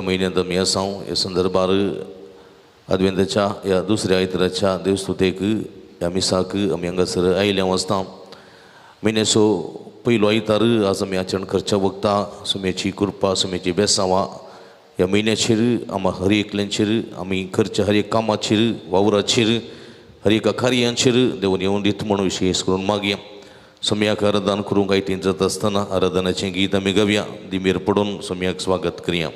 म्हयन्यांत आमी आसा. ह्या संदर्भार आदवेंताच्या ह्या दुसऱ्या आयताराच्या देवस्तुतेक ह्या मिसाक आमी हांगासर आयिल्ले आसता. म्हयन्याचो पयलो आयतार आज आमी आचरण करच्या वखता सुम्याची कृपा सुम्याची बेसांवां ह्या म्हयन्याचेर आमा हर एकल्यांचेर आमी करच्या हर एक कामाचेर वावराचेर हर एका कार्यांचेर देवून येवन दीत म्हणून विशेश करून मागया. सोम्याक आराधन करूंक आयतीन जाता आसतना आराधनाचें गीत आमी गावया. दिमेर पडून सोम्याक स्वागत करया.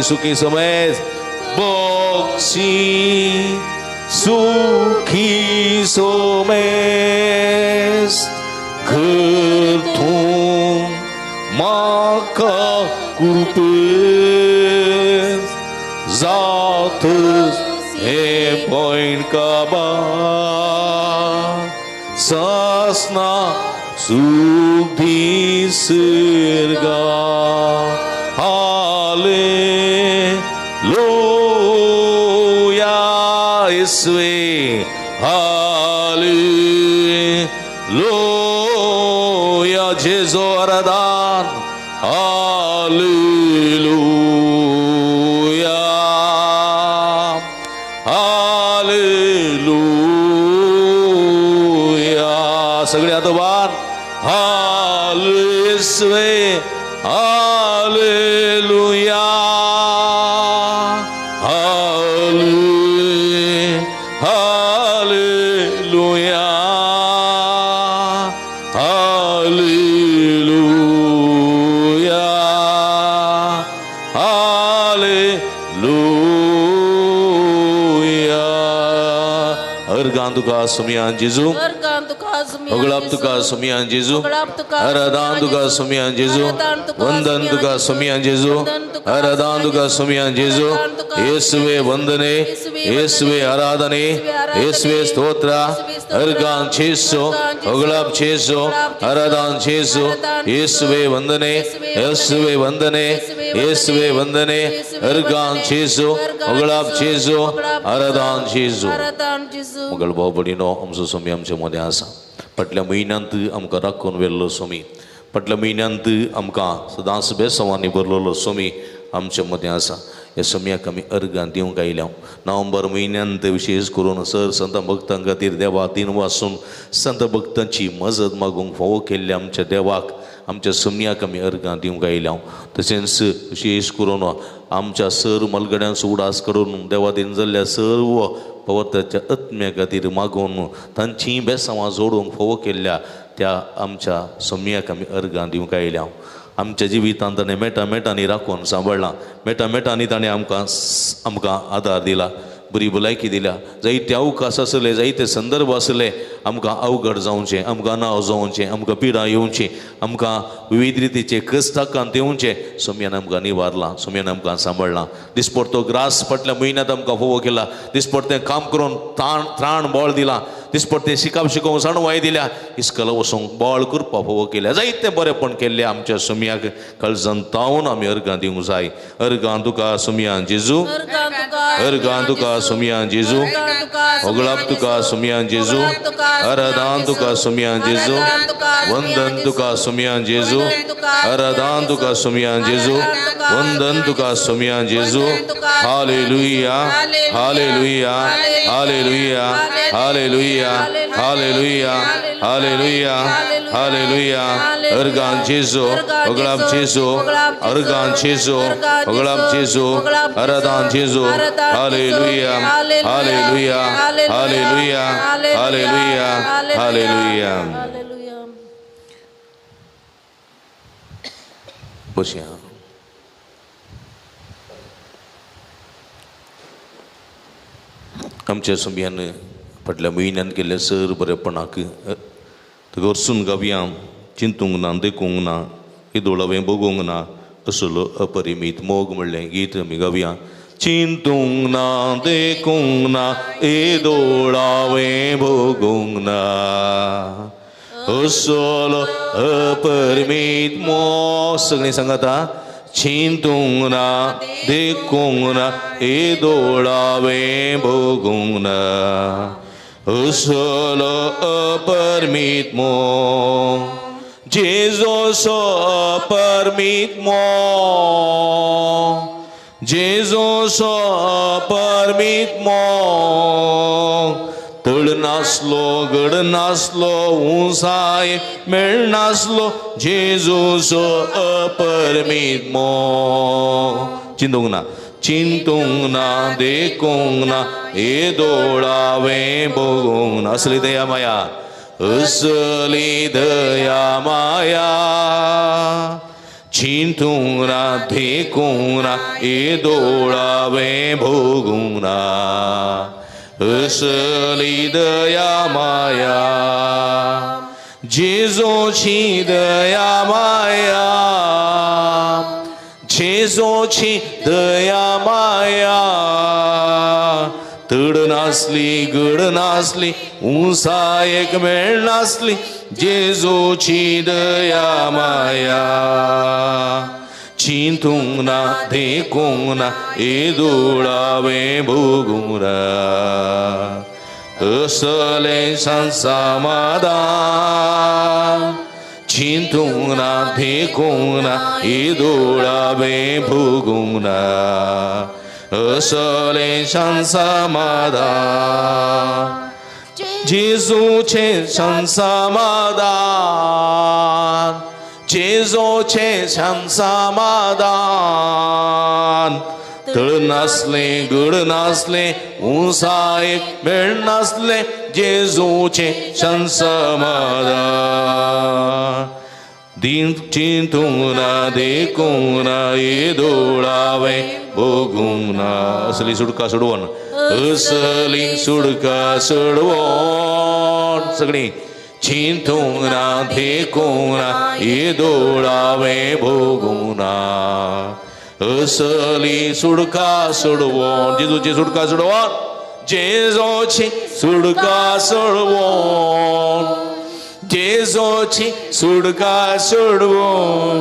सुखी समज बक्षी सुखी सोमेस घर तूं म्हाका कृपे जातस हे पॉयंट काबार सासना सुख दिसर्गा हालेलुया येसुवे हालेलुया जेजू आराधन हालेलुया हालेलुया सगळे हात हालेसुवे हालेलुया हालेलुया हालेलुया हालेलुया. अर्गां तुका सुमयान जेजू अगळाप तुका सुमयान जेजू आराधन तुका सुमयान जेजू वंदन तुका सुमयान जेजू आराधन तुका सुमयान जेजू. येसुवे वंदने येसुवे आराधने येसुवे स्तोत्र. अर्गां जेजू अगळाप जेजू आराधन जेजू येसुवे वंदने येसुवे वंदने येसुवे वंदने. अर्गां जेजू अगळाप जेजू आराधन जेजू. मगळ भाव भयणीनो आमचो स्वामी आमचे मदें आसा. फाटल्या म्हयन्यांत आमकां राखून व्हेल्लो स्वामी, फाटल्या म्हयन्यांत आमकां सदांच बेसवांनी भरलेलो स्वामी आमचे मदें आसा. ह्या स्वामयाक आमी अर्गां दिवंक आयल्या. नोव्हेंबर म्हयन्यांत विशेश करून सर संत भक्तां खातीर देवा दिन वासून संत भक्तांची मजत मागूंक फावो केल्ल्या आमच्या देवाक आमच्या सम्याक आमी अर्गां दिवंक आयल्या. तशेंच विशेश करून आमच्या सर मलगड्यांचो उडास करून देवा दिन जाल्ल्या सर्व पवित्राच्या आत्म्या खातीर मागून तांचीं बेसांवां जोडूंक फावो केल्ल्या त्या आमच्या सम्याक आमी अर्गां दिवंक आयल्या. आमच्या जिवितांत ताणें मेटा मेटांनी राखून सांबाळ्ळां, मेटा मेटांनी ताणें आमकां आमकां आदार दिला, बरी भलायकी दिल्या. जायते अवकाश आसले, जायते संदर्भ आसले आमकां अवघड जावचें, आमकां नांव जावचें, आमकां पिडा येवची, आमकां विविध रितीचे कश्टाकांत येवचें. सोम्यान आमकां निवारलां, सोम्यान आमकां सांबाळ्ळां. दिसपडतो ग्रास फाटल्या म्हयन्यांत आमकां फोवो केला, दिसपडतें काम करून ताण त्राण बळ दिलां, दिसपडतें शिकाप शिकोवंक जाणवाय दिल्या, इस्कला वचूंक बळ करपाक फोवो केल्या. जायतें बरेंपण केल्लें आमच्या सोम्याक कळजन तावन आमी अर्गां दिवंक जाय. अर्गां तुका सोम्यान जेजू, अर्गां तुका सुमयान जेजू, ओगळाप तुका सुमयान जेजू, आराधन तुका सुमयान जेजू, वंदन तुका सुमयान जेजू, आराधन तुका सुमयान जेजू, वंदन तुका सुमयान जेजू. Hallelujah hallelujah hallelujah hallelujah hallelujah hallelujah hallelujah. Organ जेजू, ओगळाप जेजू, अर्गान जेजू, ओगळाप जेजू, आराधन जेजू. Hallelujah hallelujah hallelujah hallelujah hallelujah. बसया. आमच्या सुमयान फाटल्या म्हयन्यान केल्ले सर बरेपणाक गरसून गावया. चिंतूंक ना, देखूंक ना, येदोळ हांवें बगूंक ना असलो अपरिमीत मोग म्हणलें गीत आमी गावया. चिंतूंक ना, देखूंक ना, येदोळ हांवें भोगूंक ना असलो अपरिमीत मोग. सगळीं सांगात. चिंतूंक ना, देखूंक ना, येदोळ हांवें भोगूंक ना असलो अपरिमीत मोग. जेजूचो अपरिमीत मोग, जेजूचो अपरिमीत मोग. तळ नासलो, गड नासलो, उंचाय मेळनासलो जेजूचो अपरिमीत मोग. चिंतूंक ना, चिंतूंक ना, देखूंक ना, येदोळ हांवें भोगूंक ना. असली दया माया, असली दया माया. चिंतूंक ना, देखूंक ना, येदोळ हांवें भोगूंक ना असली दया माया. जेजूची दया माया, जेजूची दया माया. तड नासली गड नासली उंसायेक मेळ नासली जेजूची दया माया चिंतूंक ना देखूंक ना येदोळावें भोगूंक ना असलें समाधान चिंतूंक ना देखूंक ना येदोळावें भोगूंक ना असलें समाधान जेजूचें समाधान जेजूचें समाधान तळ नासलें गड नासलें उंसायेक मेळ नासलें जेजूचें समाधान चिंतूंक ना देखूंक ना येदोळावें भोगूंक ना असली सुटका सोडवण असली सुटका सोडवण सगळीं चिंतूंक ना देखूंक ना येदोळावें भोगूंक ना असली सुटका सोडवण जेजूची सुटका सोडवण जेजूची सुटका सोडवण जेजूची सुटका सोडवण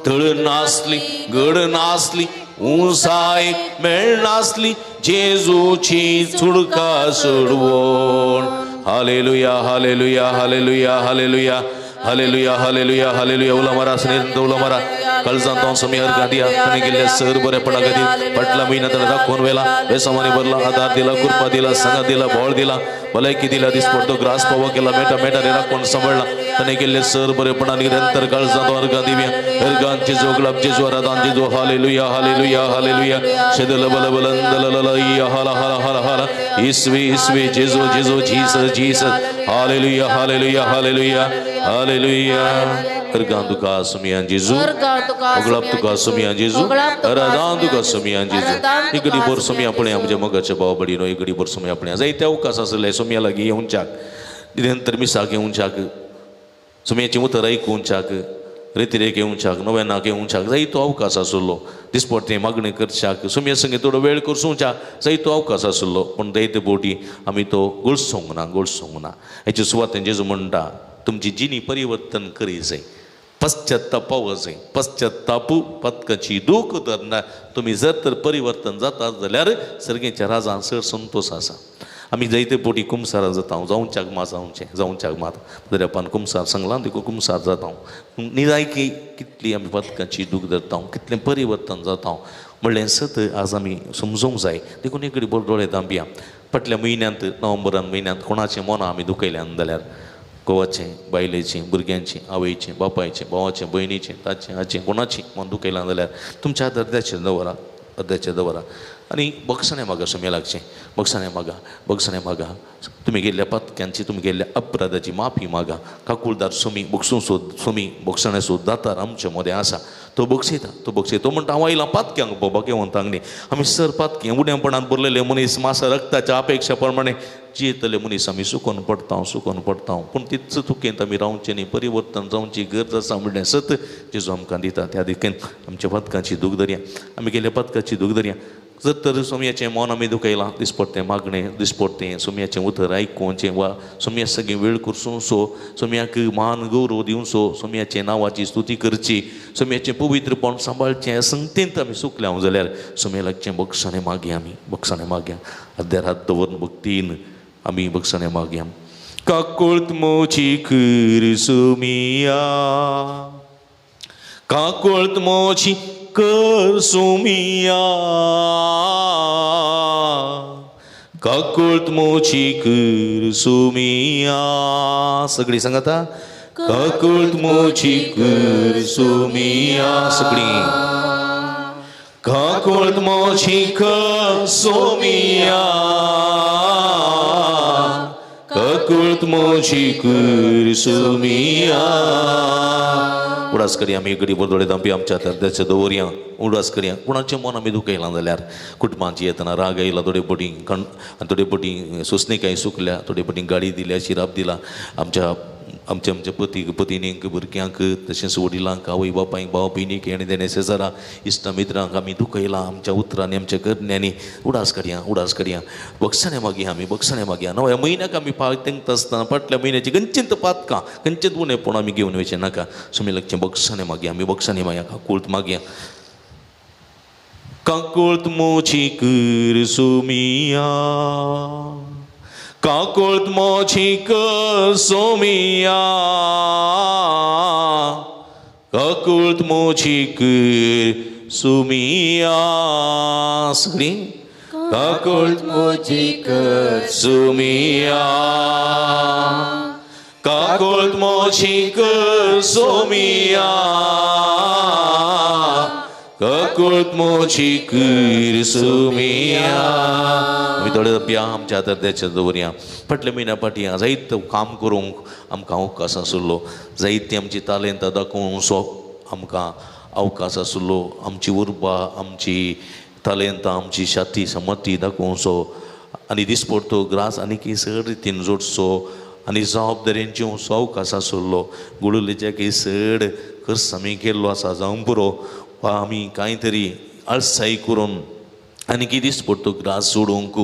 तळ नासली गड नासली उंसायेक मेळ नासली जेजूची सुटका सोडवण. Hallelujah hallelujah hallelujah hallelujah hallelujah hallelujah hallelujah. उलो मारा स्नेह उलो मारा कळजांत समी अर्घा दिया ताणें गेल्ल्या सर बरेपणा खातीर फाटल्या म्हयन्या ताणें दाखोवन व्हेला बेसामानी भरला आदार दिला कृपा दिला संगात दिला बोळ दिला भलायकी दिला दिसपडतो ग्रास पावो केला मेटा मेटा रे राखून सांबाळला ताणें केल्ले सर बरेपणा निरंतर काळजांत अर्घा दिव्या अर्घांची जोगलाप जेजू आराधान जेजू. हालेलुया हालेलुया हालेलुया शेदल बल बलंदल हाला हाला हाला हाला इसवी इसवी जेजू जेजू Jesus Jesus. Hallelujah hallelujah hallelujah hallelujah. अर्घां तुका सुमियान जेजू ओगळाप तुका सुमियान जेजू आराधान तुका सुमियान जेजू. इकडी भर सुमिया पळय आमच्या मोगाच्या भाव बडिनो इकडी भर सुमिया पळय जायते अवकाश आसले सुमिया लागीं येवच्याक निरंतर मिसाक येवच्याक सुमयाचीं उतरां आयकुवच्याक रेतिरेक येवच्याक नव्यानाक येवच्याक जायतो अवकाश आसलो दिसपडटें मागणी करच्याक सुमया संगे थोडो वेळ करसुवच्याक जायतो अवकाश आसलो पूण जायते बोटी आमी तो गळसूंक ना गळसूंक ना. हेचे सुवातेन जेजू म्हणटा तुमची जिणी परिवर्तन करी जाय पश्चाताप जाय पश्चाताप पतकाची दूख धरना तुमी जर तर परिवर्तन जाता जाल्यार सर्गेच्या राजान चड संतोश आसा. आमी जायते पोटी कुमसारां जाता जावच्याक मा जावचें जावच्याक मात दर्यापान कुमसार सांगलां देखून कुमसार जाता निरायकी कितली आमी पतकाची दूख धरता कितलें परिवर्तन जाता म्हणलें सत आज आमी समजूंक जाय. देखून एक बरो दोळे दांबया फाटल्या म्हयन्यांत नोव्हेंबरान म्हयन्यांत कोणाचें मनां आमी दुखयल्यान जाल्यार घोवाचें बायलेचें भुरग्यांचें आवयचें बापायचें भावाचें भयणीचें ताचें हाचें कोणाचें मन दुखयलां जाल्यार तुमच्या हात अर्द्याचेर दवरा अर्द्याचेर दवरा आनी बक्षणें मागा सुम्या लागचें बक्षणें मागा बक्षणें मागा तुमी गेल्ल्या पातक्यांची तुमी गेल्ल्या अपराधाची माफी मागा. काकुळदार सुमी बक्षूं सोद सुमी बक्षणें सोद दातार आमचे मदें आसा तो बक्षयता तो बक्षयता. तो म्हणटा हांव आयलां पातक्यांक पळोवपाक येवन तांगणी आमी सर पातकें उड्यापणान भरलेले मनीस मासा रक्ताच्या अपेक्षा प्रमाणे जियेतले मनीस आमी सुकोन पडटा सुकोन पडटा पूण तीच चुकेंत आमी रावचें न्ही परिवर्तन जावची गरज आसा म्हणलें सत जेजू आमकां दिता. त्या दिकेन आमच्या पातकांची दूख धरया आमी गेल्या पातकाची दूख धरया. जर तर सोमयाचें मन आमी दुखयलां दिसपडटें मागणें दिसपडटें सोमयाचें उतर आयकुचें वा सोमया सगळें वेळ करसूं सो सोमयाक मान गौरव दिवचो सोमयाचें नांवाची स्तुती करची सोमयाचें पवित्रपण सांबाळचें संगतेंत आमी चुकल्या जाल्यार सोमया लागचें बक्षणें मागया आमी बक्षणें मागया अर्द्यार हात दवरून भक्तीन आमी बक्षणें मागया. काकुळत मोची कर सुमिया काकुळत मोची कर सुमिया काकुळत मोची कर सुमिया. सगळी सांगता काकुळत मोची कर सुमिया सगळी काकुळत मोची कर सुमिया काकुळत मोची कर सुमिया. उडास करया आमी गडी दोळे धांपी आमच्या अर्द्याचे दवरया उडास करया. कोणाचें मन आमी दुखयलां जाल्यार कुटुंबांची येतना राग आयला थोडे पटी थोडे पटी सोंसणीकाय सुकल्या थोडे पटी गाडी दिल्या शिराप दिला आमच्या आमच्या आमच्या पतीक पतिनींक भुरग्यांक तशेंच वडिलांक आवय बापायक भाव भयणीक आनी तेणे शेजारा इश्टा मित्रांक आमी दुखयलां आमच्या उतरांनी आमच्या करण्यांनी. उडास करया, उडास करया, बक्षाणे मागया, आमी बक्षाणे मागया. नव्या म्हयन्याक आमी तेंगता आसतना फाटल्या म्हयन्याची खंयचींत पातकां खंयचेंच उणेपण आमी घेवन वयचें नाका. सुमी लागचें बक्षाणे मागया, आमी बक्षाणे मागया, काकूळत मागया. काकूळत मोची कर सुमिया, काकूळत मोची कर सोमिया, काकूळत मोची कर सुमिया. सगळी काकूळत मोची कर सुमिया, काकूळत मोची कर सोमिया, काकूळत मोची कर सुमिया. आमी थोडे दपया आमच्या हातार त्याच्या दवरया. फाटल्या म्हयन्या फाटीं जायत काम करूंक आमकां अवकाश आसलो, जायती आमची तालेंतां दाखोवंक आमकां अवकाश आसलो, आमची उर्बा आमची तालेंतां आमची शाती समती दाखोवचो आनी दिसपडतो ग्रास आनी चड रितीन जोडचो आनी जबाबदारेंची अवकाश आसलो. गुडुलेच्या की चड खर्च आमी केल्लो आसा जावंक पुरो वा आमी कांय तरी आळसाय करून आनी कितें दिसपडतो ग्रास जोडूंक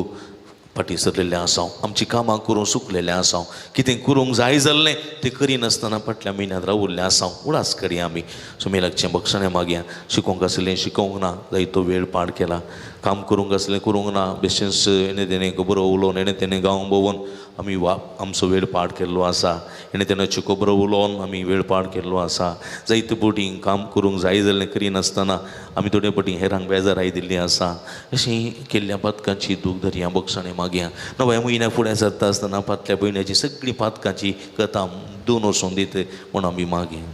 फाटीं सरलेलें आसा, आमची कामां करूंक सुकलेलें आसा, कितें करूंक जाय जाल्लें तें करिनासतना फाटल्या म्हयन्यांत रावल्लें आसा. उडास करया आमी सुमी लागचें बक्षाणे मागया. शिकोवंक आसलें शिकोवंक ना, जायतो वेळ पाड केला. काम करूंक आसलें करूंक ना, बेशेंच हेणें तेणें खबरो उलोवन हेणें तेणें गांव भोंवन आमी आमचो वेळ पाड केल्लो आसा. हेणें तेण्याच्यो खबरो उलोवन आमी वेळ पाड केल्लो आसा. जायते पटी काम करूंक जाय जाल्लें करिनासतना आमी थोडे पटी हेरांक बेजाराय दिल्ली आसा. अशीं केल्ल्या पातकांची दूख धरया, बक्षाणे मागया. नव्या म्हयन्या फुडें सरता आसतना फाटल्या म्हयन्याची सगळी पातकांची कथा दोन वचून दित म्हूण आमी मागया.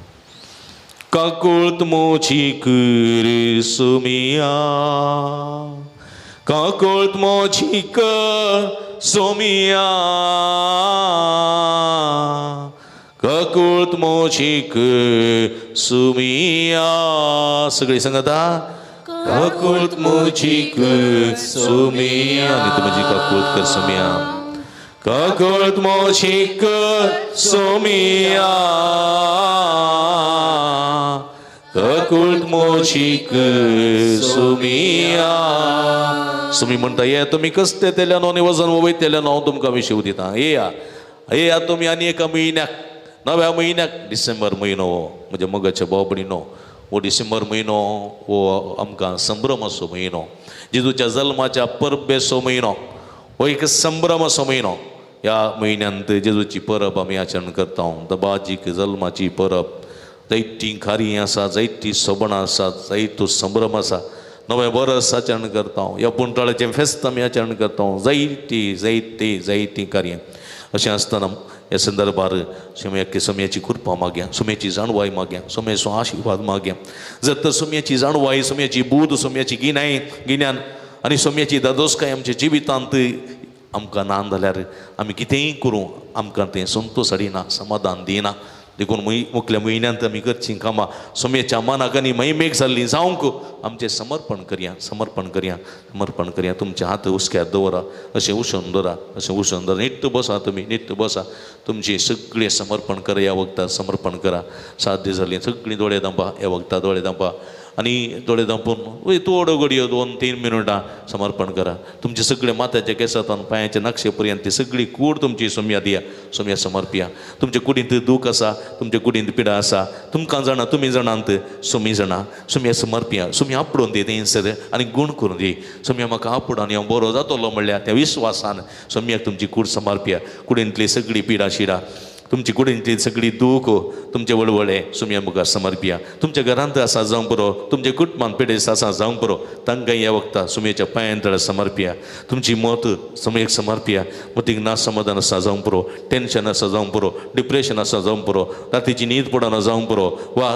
काकूळत मोची कर सुमिया, काकूळत मोची कर सोमिया, काकूळत मोची कर सुमिया. सगळी सांगता काकूळत मोची कर सुमिया, आनी तूं म्हजी काकूळत कर सुमिया. काकूळत मोची कर सोमिया, काकूळत मोची कर सुमिया. सुमी म्हणटा ये तुमी कसते तेल्यान आनी वजन वयतेल्यान हांव तुमकां विशीव दिता. येया येया तुमी आनी एका म्हयन्याक, नव्या म्हयन्याक, डिसेंबर म्हयनो हो म्हज्या मोगाच्या भाव भयणीनो, हो डिसेंबर म्हयनो हो आमकां संभ्रमाचो म्हयनो, जेजूच्या जल्माच्या परबेचो म्हयनो, हो एक संभ्रमाचो म्हयनो. ह्या म्हयन्यांत जेजूची परब आमी आचरण करता, दबाजीक जल्माची परब. जायतीं खारीं आसा, जायतीं सोबणां आसात, जायतो संभ्रम आसा. नवें वर्स आचरण करता, ह्या पुंटाळाचें फेस्त आमी आचरण करता, जायतीं जायतीं जायतीं कार्यां. अशें आसतना ह्या संदर्भार सुम्याची कृपा मागया, सुम्याची जाणवाय मागया, सुम्याचो आशिर्वाद मागया. जर तर सुम्याची जाणवाय, सुम्याची बूद, सुम्याची गिन्याय गिन्यान आनी सुम्याची दादोसकाय आमच्या जिवितांत आमकां ना जाल्यार आमी कितेंय करूं आमकां तें संतोश हाडिना, समाधान दिना. देखून मुखल्या म्हयन्यांत आमी करचीं कामां सुम्याच्या मनाक आनी महिमेक जाल्लीं जावंक आमचें समर्पण करया, समर्पण करया, समर्पण करया. तुमचे हात हुस्क्यार दवरा, अशें उशोन दवरा, अशें उशोन दवरा. निट्ट बसा तुमी, निट्ट बसा. तुमचें सगळें समर्पण करा, ह्या वखदार समर्पण करा. साध्य जालीं सगळीं दोळे दांपा, ह्या वखदार दोळे दांपा आनी दोळे दांपून थोड्यो घडयो 2-3 मिनटां समर्पण करा. तुमचे सगळे माथ्याच्या केंसांतल्यान पांयाच्या नक्षे पर्यंत ती सगळी कूड तुमची सोम्या दिया, सोम्या समर्पिया. तुमच्या कुडींत दूख आसा, तुमच्या कुडींत पिडा आसा, तुमकां जाणा, तुमी जाणांत, सोमी जाणा, सोम्या समर्पिया. सोम्या आपडून दी थंयसर आनी गूण करून दी. सोम्या म्हाका आपडून आनी हांव बरो जातलो म्हणल्यार त्या विश्वासान सोम्याक तुमची कूड समर्पिया. कुडींतली सगळी पिडा शिडा, तुमची कुडींतली सगळी दूख, तुमचे वळवळे सुम्या मुखार समर्पिया. तुमच्या घरांत आसा जावंक पुरो, तुमच्या कुटुंबांत पिडेस्त आसा जावंक पुरो, तांकां ह्या वखदां सुम्याच्या पांयां तळा समर्पिया. तुमची मत सुम्येक समर्पिया. मतीक ना समाधान आसा जावंक पुरो, टेन्शन आसा जावंक पुरो, डिप्रेशन आसा जावंक पुरो, रातीची न्हीद पडना जावंक पुरो, वा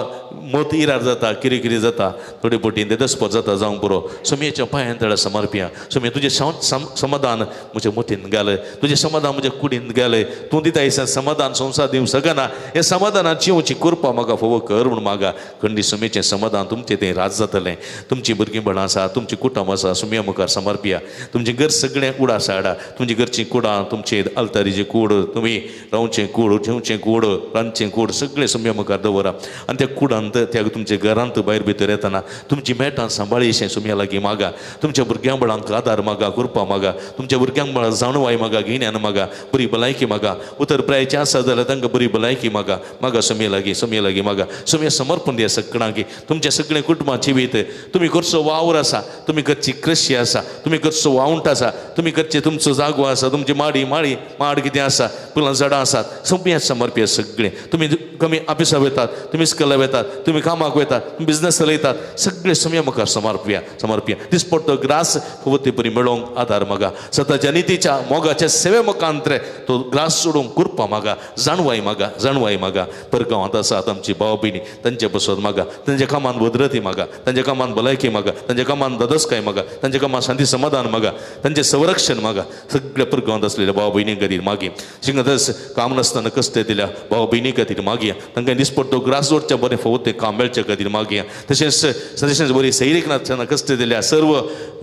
मत इरार जाता, कितें कितें जाता, थोडे पटीन ते दसपत जाता जावंक पुरो, सुम्येच्या पांयां तळा समर्पिया. सुम्ये तुजें समाधान म्हज्या मतीन घाल, तुजें समाधान म्हज्या कुडीन घाल, तूं दिता समाधान संवसार दिवंक शकना हे समाधानान जिवची कृपा म्हाका फोव कर म्हूण मागा. खंडी सुमेचें समाधान तुमचें तें राज जातलें. तुमची भुरगीं बाळां आसा, तुमची कुटुंब आसा, सुमया मुखार समर्पिया. तुमचें घर सगळें उडा साडा, तुमची घरची कुडां, तुमचे अल्तारीची कूड, तुमी रावचें कूड, जेवचें कूड, रांदचें कूड सगळें सुमया मुखार दवरा. आनी त्या कुडांत त्या तुमच्या घरांत भायर भितर येतना तुमची मेटां सांबाळीशें सुमया लागीं मागा. तुमच्या भुरग्यां बाळांक आदार मागा, कृपा मागा. तुमच्या भुरग्यांक बाळां जाणवाय मागा, गिन्यान मागा, बरी भलायकी मागा. उतर प्रायची आसा जाल्यार तांकां बरी भलायकी मागा. मागा सुमया लागीं, सुमया लागीं मागा. सुमया समर्पण दिया सगळ्यांक. तुमच्या सगळें कुटुंबा जिवीत तुमी करचो वावर आसा, तुमी करची कृशी आसा, तुमी करचो वावंट आसा, तुमी करचे तुमचो जागो आसा, तुमची माडी माडी माड कितें आसा, फुलां झाडां आसात, सुमया समर्प्या सगळें. तुमी कमी ऑफिसाक वतात, तुमी स्कुलाक वतात, तुमी कामाक वतात, तुमी बिजनस चलयतात, सगळें सुमया मुखार समर्पया समर्पया. दिसपडतो ग्रास ते परी मेळोवंक आदार मागा. सताच्या नितीच्या मोगाच्या सेवे मुखांतरे तो ग्रास सोडूंक कृपा मागा, जाणवाय मागा, जाणवाय मागा. परगांवांत आसात आमची भाव भयणी तांचे बसत मागा. तांच्या कामान भद्रती मागा, तांच्या कामान भलायकी मागा, तांच्या कामान ददस्काय मागा, तांच्या कामान शांती समाधान मागा, तांचें संरक्षण मागा. सगळ्या परगांवांत आसलेल्या भाव भयणी खातीर मागी. शिंगतच काम नासतना कश्ट दिल्या भाव भयणी खातीर मागया. तांकां दिसपडतो ग्रास जोडच्या बरें फावो तें काम मेळचे खातीर मागया. तशेंच तशेंच बरी सैरीक नासतना कश्ट दिल्या सर्व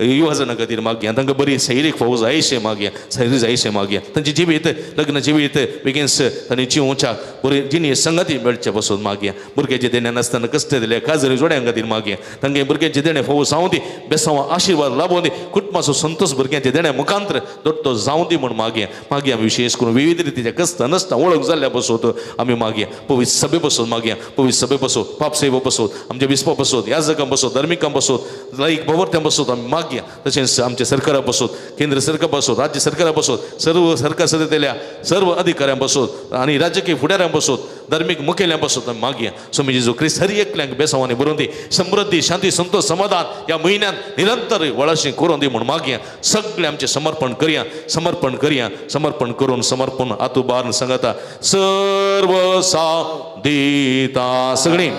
युवा खातीर मागया. तांकां बरी सैरीक फावो जायशें मागया, सैरी जायशें मागया. तांचें जिवीत लग्न जिवीत बेगीन तांणी जिवच्या बरी जिणी संगती मेळचे बसून मागया. भुरग्याचे देणे नासतना कश्ट दिले काजरी जोड्यां खातीर मागया. तांकां भुरग्याचे देणे फावो जावं दी, बेसांव आशिर्वाद लाबोवं दी, कुटुंबाचो संतोष भुरग्यांचे देणे मुखांतर दोट्टो जावं दी म्हूण मागया. मागया आमी विशेष करून विविध रितीच्या कश्ट नासतना वळख जाल्ल्या बसोत आमी मागया. पवित्र सभे बसून मागया, पवित्र सभे बसोत, पापसेव बसोत, आमच्या बिस्पा बसोत, याजकां बसोत, धार्मिकां बसोत, लायक भोवर्त्यां बसोत आमी मागया. तशेंच आमच्या सरकारा बसोत, केंद्र सरकार बसोत, राज्य सरकारा बसोत, सर्व सरकार सदतेल्या सर्व अधिकाऱ्यां बसोत आनी राजकीय फुडाऱ्यां बसोत, धार्मीक मुखेल्यां बसोत आमी मागया. स्वामी जेजू क्रिस्त हर एकल्यांक बेसांवांनी बरोवन दी, समृद्धी शांती संतोष समाधान ह्या म्हयन्यांत निरंतर वळाशी करून दी म्हूण मागया. सगळें आमचें समर्पण करया, समर्पण करया. समर्पण करून समर्पण आतू बार सांगता सर्व साव दिता, सगळीं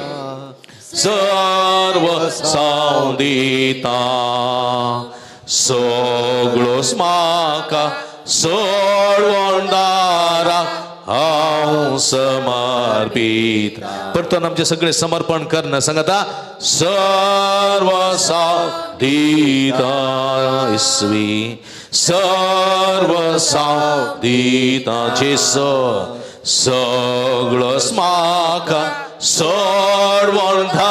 सर्व साव दिता. सगळोच म्हाका सोडवणदारा हांव समर्पीत. परतून आमचें सगळें समर्पण करना सांगता सर्व साव दिता इसवी, सर्व साव दिता जेसू. सगळोच म्हाका सोडवणदारा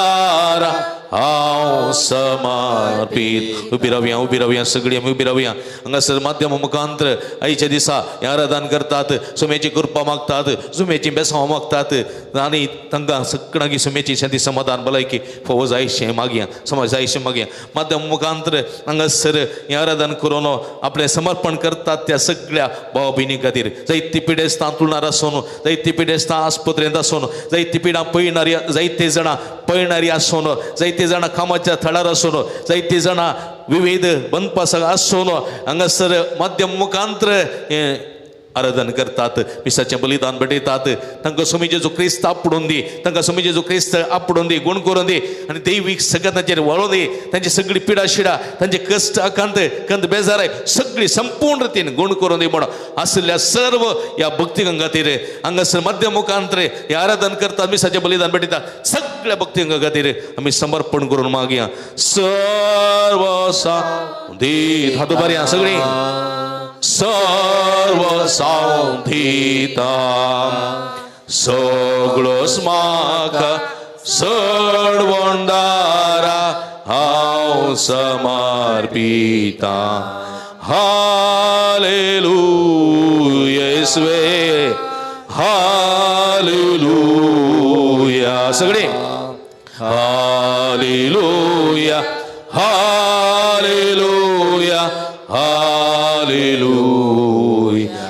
हांव समर्पीत. उबी रावया, उबी रावया, सगळीं आमी उबी रावया. हांगासर माध्यम मुखांतर आयच्या दिसा हें आराधन करतात, सुमेची कृपा मागतात, सुमेची बेसांव मागतात आनी तांकां सगळ्यांक सुमेची शांती समाधान भलायकी फावो जायशें मागया, समाज जायशें मागया. माध्यम मुखांतर हांगासर हें आराधन करून आपलें समर्पण करतात त्या सगळ्या भाव भयणी खातीर. जायती पिडेस्तां तुळणार आसून, जायती पिडेस्तां आस्पत्रेंत आसून, जायती पिडां पळयणारी, जायते जाणां पळयणारी आसून, जायते जाणां कामाच्या थळार आसून, जायते जाणां विविध बंदपासाक आसून हांगासर माध्यम मुखांतर हें आराधन करतात, मिसाचें बलिदान भेटयतात. तांकां स्वामी जेजू क्रिस्त आपडून दी, तांकां स्वामी जेजू क्रिस्त आपडून दी, गुण करून दी आनी दैवीक सगळ्या तांचेर वळोवन दी. तांची सगळी पिडा शिडा, तांचे कश्ट आकांत कंद बेजाराय सगळी संपूर्ण रितीन गुण करून दी म्हणून आशिल्ल्या सर्व ह्या भक्तिगंगा खातीर हांगासर माध्यम मुखांतर हें आराधन करतात, मिसाचें बलिदान भेटयतात, सगळ्या भक्तिगंगा खातीर आमी समर्पण करून मागया. सर्व साव दी हात उबारया सगळीं. सर्व साव दिता सगळोच म्हाका सोडवणदारा हांव समर्पिता. Hallelujah येसवे, hallelujah. सगळीं hallelujah,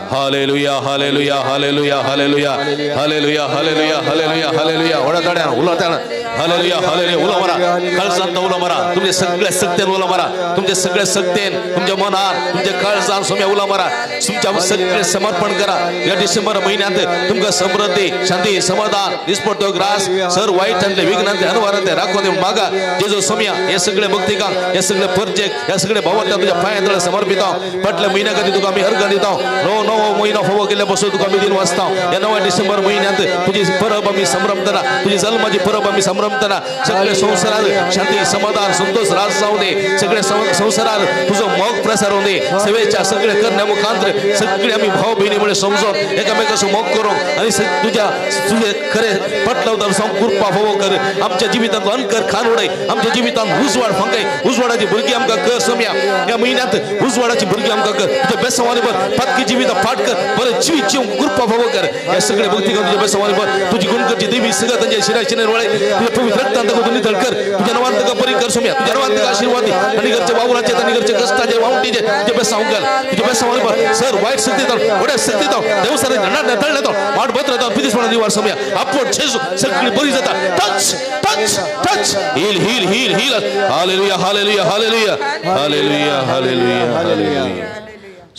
hallelujah, hallelujah, hallelujah, hallelujah, hallelujah, hallelujah, hallelujah, hallelujah, hallelujah, hallelujah. व्हडा ताळ्यान, उलो ताळ्यान हालेलुया हालेलुया. उलो मारा काळजांत, उलो मारा तुमच्या सगळ्या सक्तेन, उलो मारा तुमच्या सगळ्या सक्तेन, तुमच्या मनान तुमच्या काळजान सोम्या उलो मारा. तुमच्या सगळे समर्पण करा. या डिसेंबर महिन्यात तुमकां समृद्धी शांती समाधान दिसपट्टो ग्रास सर वाईटांतले विघ्नांतले अनवारांतले राखून मागा जेजू सोम्या. हे सगळे भक्तिकांक, हे सगळे परजेक, हे सगळे भावांत तुझ्या पांयां समर्पित. फाटल्या म्हयन्या खातीर तुका आमी अर्घ दिता. नवो नवो म्हयनो फावो केल्ले पासून तुका आमी दिन वाचता. ह्या 9 डिसेंबर म्हयन्यांत तुजी परब आमी संभ्रमतना, तुजी जल्माची परब आमी संभ्रमतना सगळे संवसारात शांती समाधान संतोष राज जावं दे. सगळे संवसारात तुजो मोग प्रसार होवं दे. सेवेच्या सगळे करण्या मुखांतर सगळे आमी भाव भयणी म्हळ्यार समजून एकामेकाचो मोग करूंक आनी तुज्या तुजे खरे पटलवदार जावंक कृपा फावो कर. आमच्या जिवितांत अनकर खान उडय, आमच्या जिवितांत उजवाड फांकय. उजवाडाची भुरगीं आमकां कर सोम्या. ह्या म्हयन्यांत उजवाडाची भुरगीं आमकां कर. तुज्या बेसवानी भर पातकी जिवितां फाट कर, बरें जिवीत जिवंक कृपा फावो कर. ह्या सगळे भक्ती कर तुज्या बेसवानी भर. तुजी गुणकरची देवी सगळं तांच्या शिरा शिरेर वळय. तुज्या पवित्र रक्तान ताका तूं नितळ कर. तुज्या नांवान ताका बरी कर सोम्या. तुज्या नांवान ताका आशिर्वाद दी. आनी घरच्या वावराचे, आनी घरच्या कश्टाचे, वावटीचे तुज्या बेसांव कर. तुज्या बेसवानी भर सर वायट शक्ती जावन, व्हड्या शक्ती जावन, देवसारे तळणे जावन, माट भद्र जावन पिदिसपणा दिवार सोम्या. आपोट जेजू सगळी बरी जाता. Touch touch touch heal heal heal heal. Hallelujah hallelujah hallelujah hallelujah hallelujah hallelujah.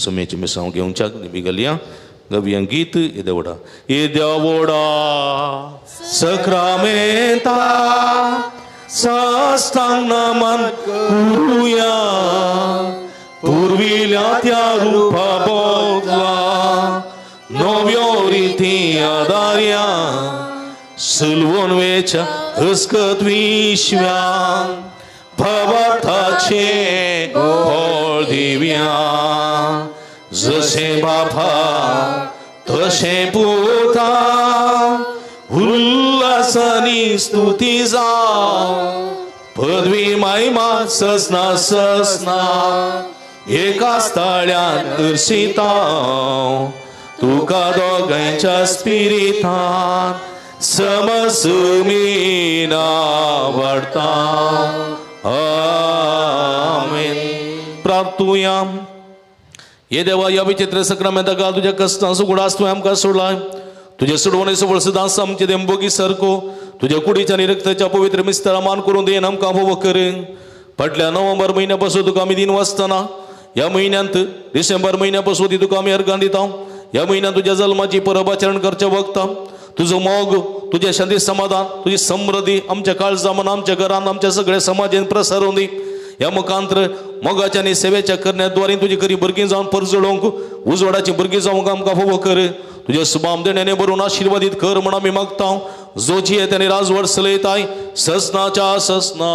सोम्याची मिसांव घेवच्याक निबी गलया गवया गीत येदेवडा येदेवडा सक्रामेंता साष्टांग नमन करूया पुर्विल्या त्या रुपा बदला नव्यो रिती आदार्या सुलवून वेच्या हसकत विश्व्या भवार्थाचे फळ दिव्या जशे बापा तशे पुता उल्हासानी स्तुती जावं पदवी महिमा ससना ससना एकाच ताळ्यान दर्शिता तुका दोगांयच्या स्पिरितान समसुमीना वाडता. आमेन. प्रार्थुया. हे देवा, ह्या विचित्र सक्रामेंता काल तुज्या कश्टांचो उगडास तुवें आमकां सोडलाय. तुजे सोडवणे सबळ सदांच आमचे देंबोगी सारको तुज्या कुडीच्या आनी रक्ताच्या पवित्र मिस्तरा मान करून देन आमकां भोव कर. फाटल्या नोव्हेंबर म्हयन्या पासून तुका आमी दिन वाचतना ह्या म्हयन्यांत डिसेंबर म्हयन्या पासून ती तुका आमी अर्गां दिता. ह्या म्हयन्यांत तुज्या जल्माची परब आचरण करचें वखता. तुजो मोग, तुजें शांती समाधान, तुजी समृद्धी आमच्या काळजा मनां, आमच्या घरान, आमच्या सगळ्या समाजान प्रसारून दी. ह्या मुखांतर मोगाच्या आनी सेवेच्या करण्याद्वारे तुजी खरी भुरगीं जावन परजळोवंक, उजवाडाची भुरगीं जावंक आमकां फावो कर. तुज्या सुबाम देण्याने भरून आशिर्वादीत कर म्हण आमी मागता. जो जियेत आनी राजवट चलयताय ससनाच्या ससना.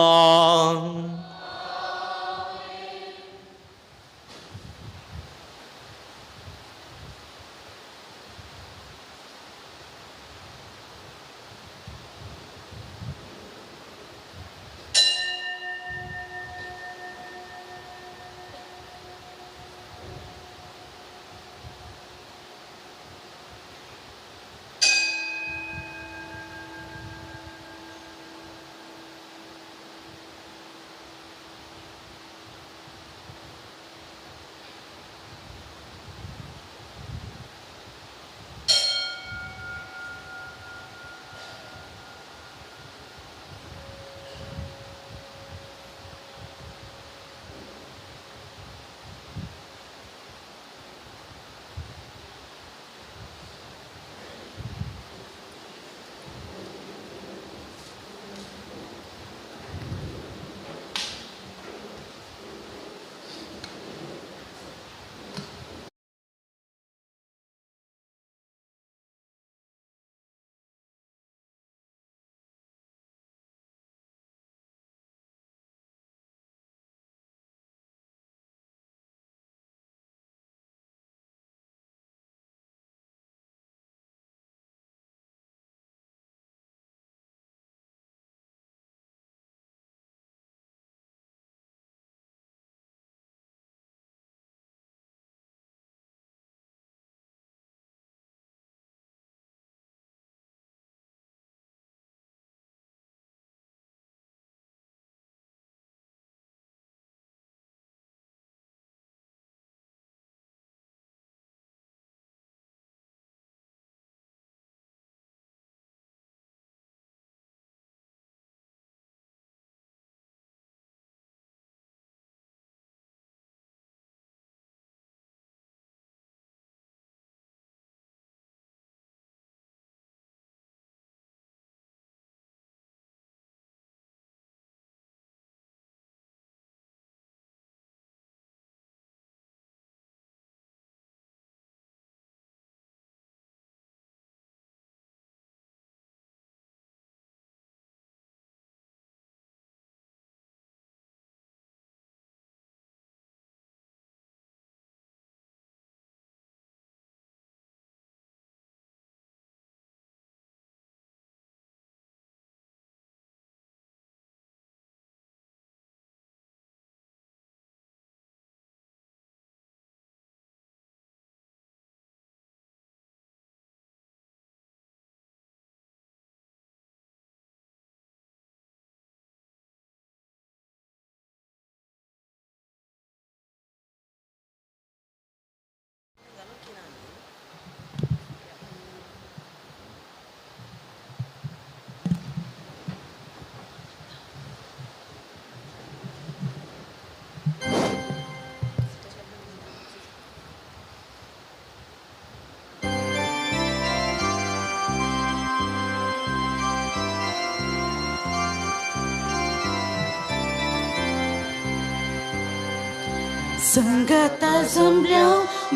संगता जमल्या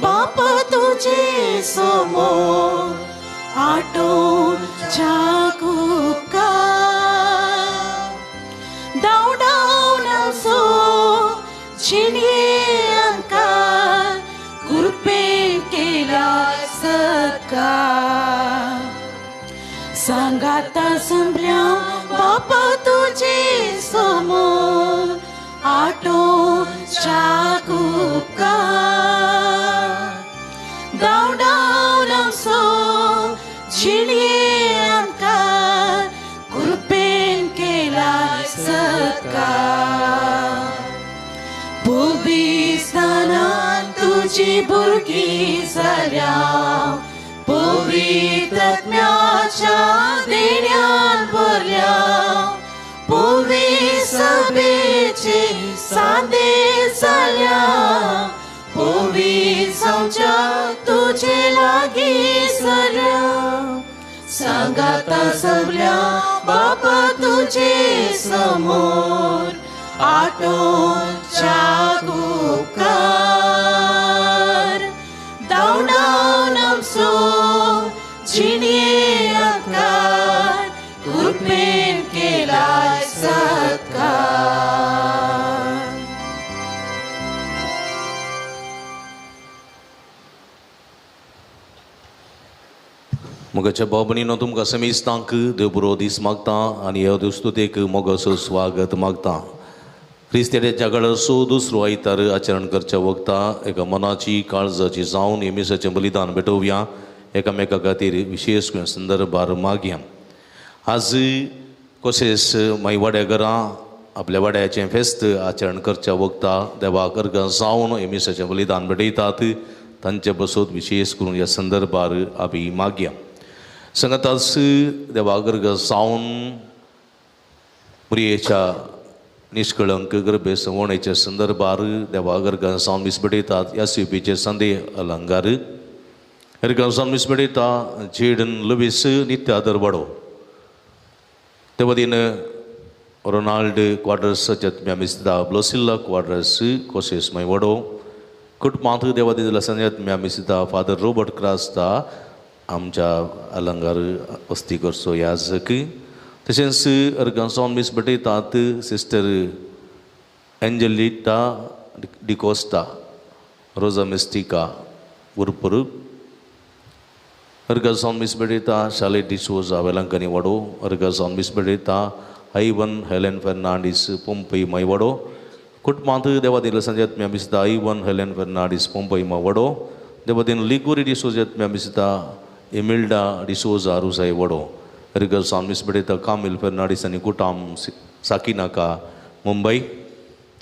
बापा तुझे समोर आटोच्या उपकार धांवडावन आमचो जिणये आमकां कृपेन केला सत्कार. सांगाता जमल्या बापा तुझे समोर आटोच्या उपकार धांवडावन आमचो जिणये आमकां कृपेन केला सत्कार. पवित्रतान तुजी भुरगीं जाल्या पवित्रत्म्याच्या देण्यान भरल्या पवित्र सभेचे सांदे जाल्या पवित्र जावच्या तुजे लागीं सरल्या. सांगाता जमल्या बापा तुजे समोर आटोच्या उपकार धांवडावन आमचो जिणये आमकां कृपेन केला सत्कार. मोगाच्या भाव भयणीनो तुमकां समेस्तांक देव बरो दीस मागता आनी ह्या देवस्तुतेक मोगाचो स्वागत मागता. क्रिस्तेच्या गळसो दुसरो आयतार आचरण करच्या वखता एका मनाची काळजाची जावन हे मिसाचें बलिदान भेटोवया एकामेका खातीर विशेष करून संदर्भार मागया. आज कोशेस माई वाड्या घरां आपल्या वाड्याचें फेस्त आचरण करच्या वखता देवाक अर्गां जावन हे मिसाचें बलिदान भेटयतात तांचे बसोत विशेष करून ह्या संदर्भार आमी मागया. संगतास देवाक अर्गां जावन मुरयेच्या निष्कळंक गर्भे संवणेच्या संदर्भार देवाक अर्गां जावन मीस भेटयतात. ह्या सिपीचे संदे अलंगार अर्गां जावन मीस भेटयता जेडन लुवीस नित्य आदरवाडो तेवतीन रोनाल्ड क्वाड्रस जत्म्या मिसता ब्लोसिल्ला क्वाड्रस कोशेस मैवडो कुटुंबांत देवादी संजत्म्या मिसता फादर रॉबर्ट क्रास्ता आमच्या अलंगार वस्ती करचो याजक. तशेंच अर्गां जावन मीस भेटयतात सिस्टर एंजलिटा डिकोस्टा रोजा मिस्टिका उरपुर. अर्गां जावन मीस भेटयता शाले डिसोजा वेलंकनी वाडो. अर्गां जावन मीस भेटयता आयवन हेलेन फेर्नांडीस पोंपई मैवाडो. कुटुंबांत देवादीन संजत्म्या मिसता आयवन हेलेन फेर्नांडीस पोंपई मावडो. देवादीन लिगोरी डिसोजत्म्या मिसता इमिल्डा डिसोजा रुसाई वडो. अर्गां जावन मीस भेटयता कामील फेर्नांडीस आनी कुटाम साकिनाका मुंबय.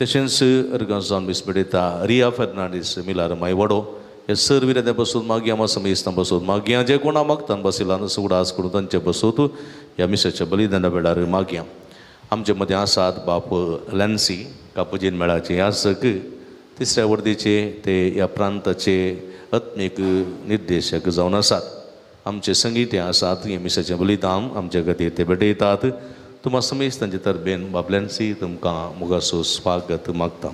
तशेंच अर्गां जावन मीस भेटयता रिया फेर्नांडीस मिलार मायवडो. हे सर विराद्या बसून मागया आमा समेस्तां बसून मागया जे कोणा मागतान बसिलान सुडास करून तांचे बसूत ह्या मिसाच्या बलिदाना वेळार मागया. आमचे मदें आसात बाप लॅन्सी कापुजीन मेळाचे यासक तिसऱ्या वर्दीचे ते ह्या प्रांताचे आत्मीक निर्देशक जावन आसात. आमचे संगीत आसात हे मिसाचें बलिदान आमचे खातीर ते भेटयतात. तुमकां समेस्तांचे तरबेन बाप लॅन्सी तुमकां मोगाचो स्वागत मागता.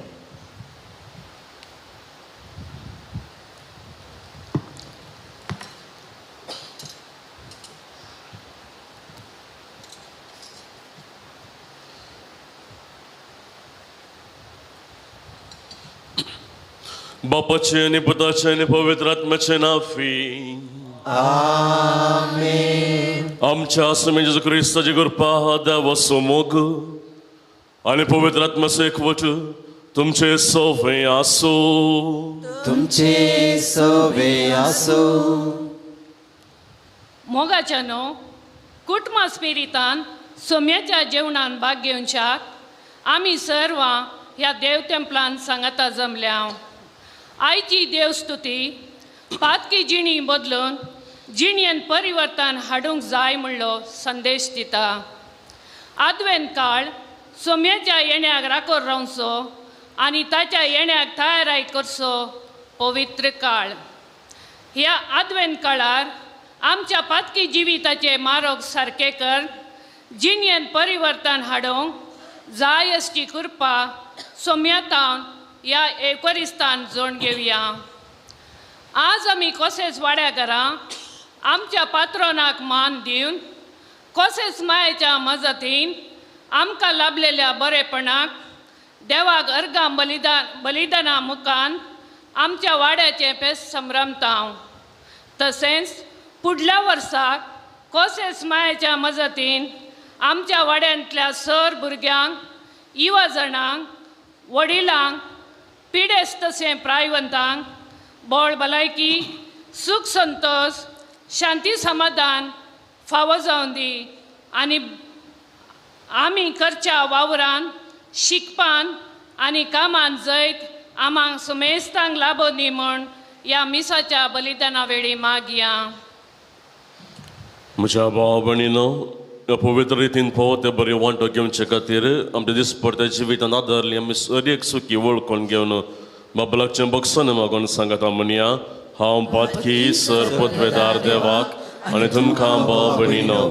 बापाचे आनी पुताचे आनी पवित्र आत्म्याचे नांवी आमेन. आमच्या स्वामी जेजू क्रिस्ताची कृपा, देवाचो मोग आनी पवित्र आत्म्याचो एकवट तुमचे सवे आसूं. तुमचे सवे आसूं. मोगाच्यानो कुटुंबा स्पिरितान सोम्याच्या जेवणान भाग घेवच्याक आमी सर्वां ह्या देव तेंपलान सांगाता जमल्या. आयची देवस्तुती पातकी जिणी बदलून जिणयेन परिवर्तन हाडूंक जाय म्हणलो संदेश दिता. आदवेन काळ सोम्याच्या येण्याक राखोर रावचो आनी ताच्या येण्याक तयाराय करचो पवित्र काळ. ह्या आदवेन काळार आमच्या पातकी जिविताचे मारोग सारके कर जिणयेन परिवर्तन हाडूंक जाय असची कृपा सोम्यातावन ह्या एवकरिस्तान जोड घेवया. आज आमी कोसेस वाड्या घरा आमच्या पात्रोनाक मान दिवन कोसेस मायेच्या मजतीन आमकां लाभलेल्या बरेपणाक देवाक अर्गां बलिदाना मुखान आमच्या वाड्याचें पेस संभ्रमता. तशेंच फुडल्या वर्साक कोसेस मायेच्या मजतीन आमच्या वाड्यांतल्या सर भुरग्यांक, युवा जाणांक, वडिलांक, पिडेस्त तशें प्रायवंतांक बळ भलायकी, सूख संतोश, शांती समाधान फावो जावन दी आनी आमी करच्या वावरान, शिकपान आनी कामान जैत आमांक सुमेस्तांक लाभो दी म्हूण ह्या मिसाच्या बलिदाना वेळी मागया. म्हज्या भाव भयणीनो, ह्या पवित्र रितीन फावो ते बरी वांटो घेवचे खातीर आमच्या दिसपडत्या जिवितांत आदारली आमी सर एक सुखी वळखून घेवन बाबलाकचें बक्षण मागून सांगता म्हणया. हांव पातकी सर पदवेदार देवाक आनी तुमकां भाव भयणीनो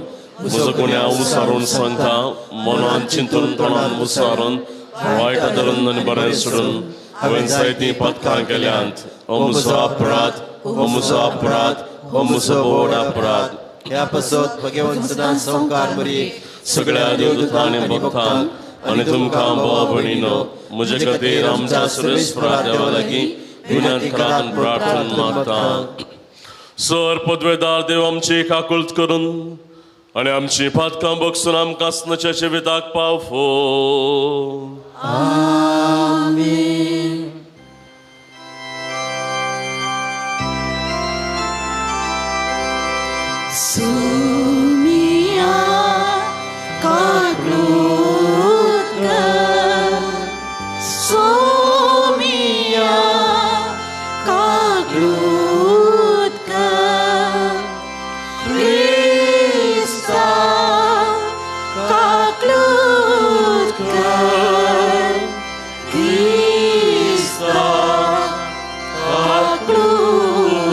म्हजो गुन्यांव उसारून सांगता, मनान चिंतून तोंडान उसारून वायट धरून आनी बरें सोडून हांवें जायतीं पातकां केल्यांत. हो म्हजो अपराध, हो म्हजो अपराध, हो म्हजो व्हड अपराध. ह्या पासत भगवंत सदां संवकार मरी सगळ्या देवदूतां आनी भक्तांक आनी तुमकां भाव भयणीनो म्हजे खातीर आमच्या सर्वेस्परा देवा लागीं विनंती करात प्रार्थना मागता. सर पदवेदार देव आमची काकुळट करून आनी आमची पातकां बगसून आमकां सनाच्या जिविताक पावो. आमेन. Sumia kaglutkan, Sumia kaglutkan, Krista kaglutkan, Krista kaglutkan,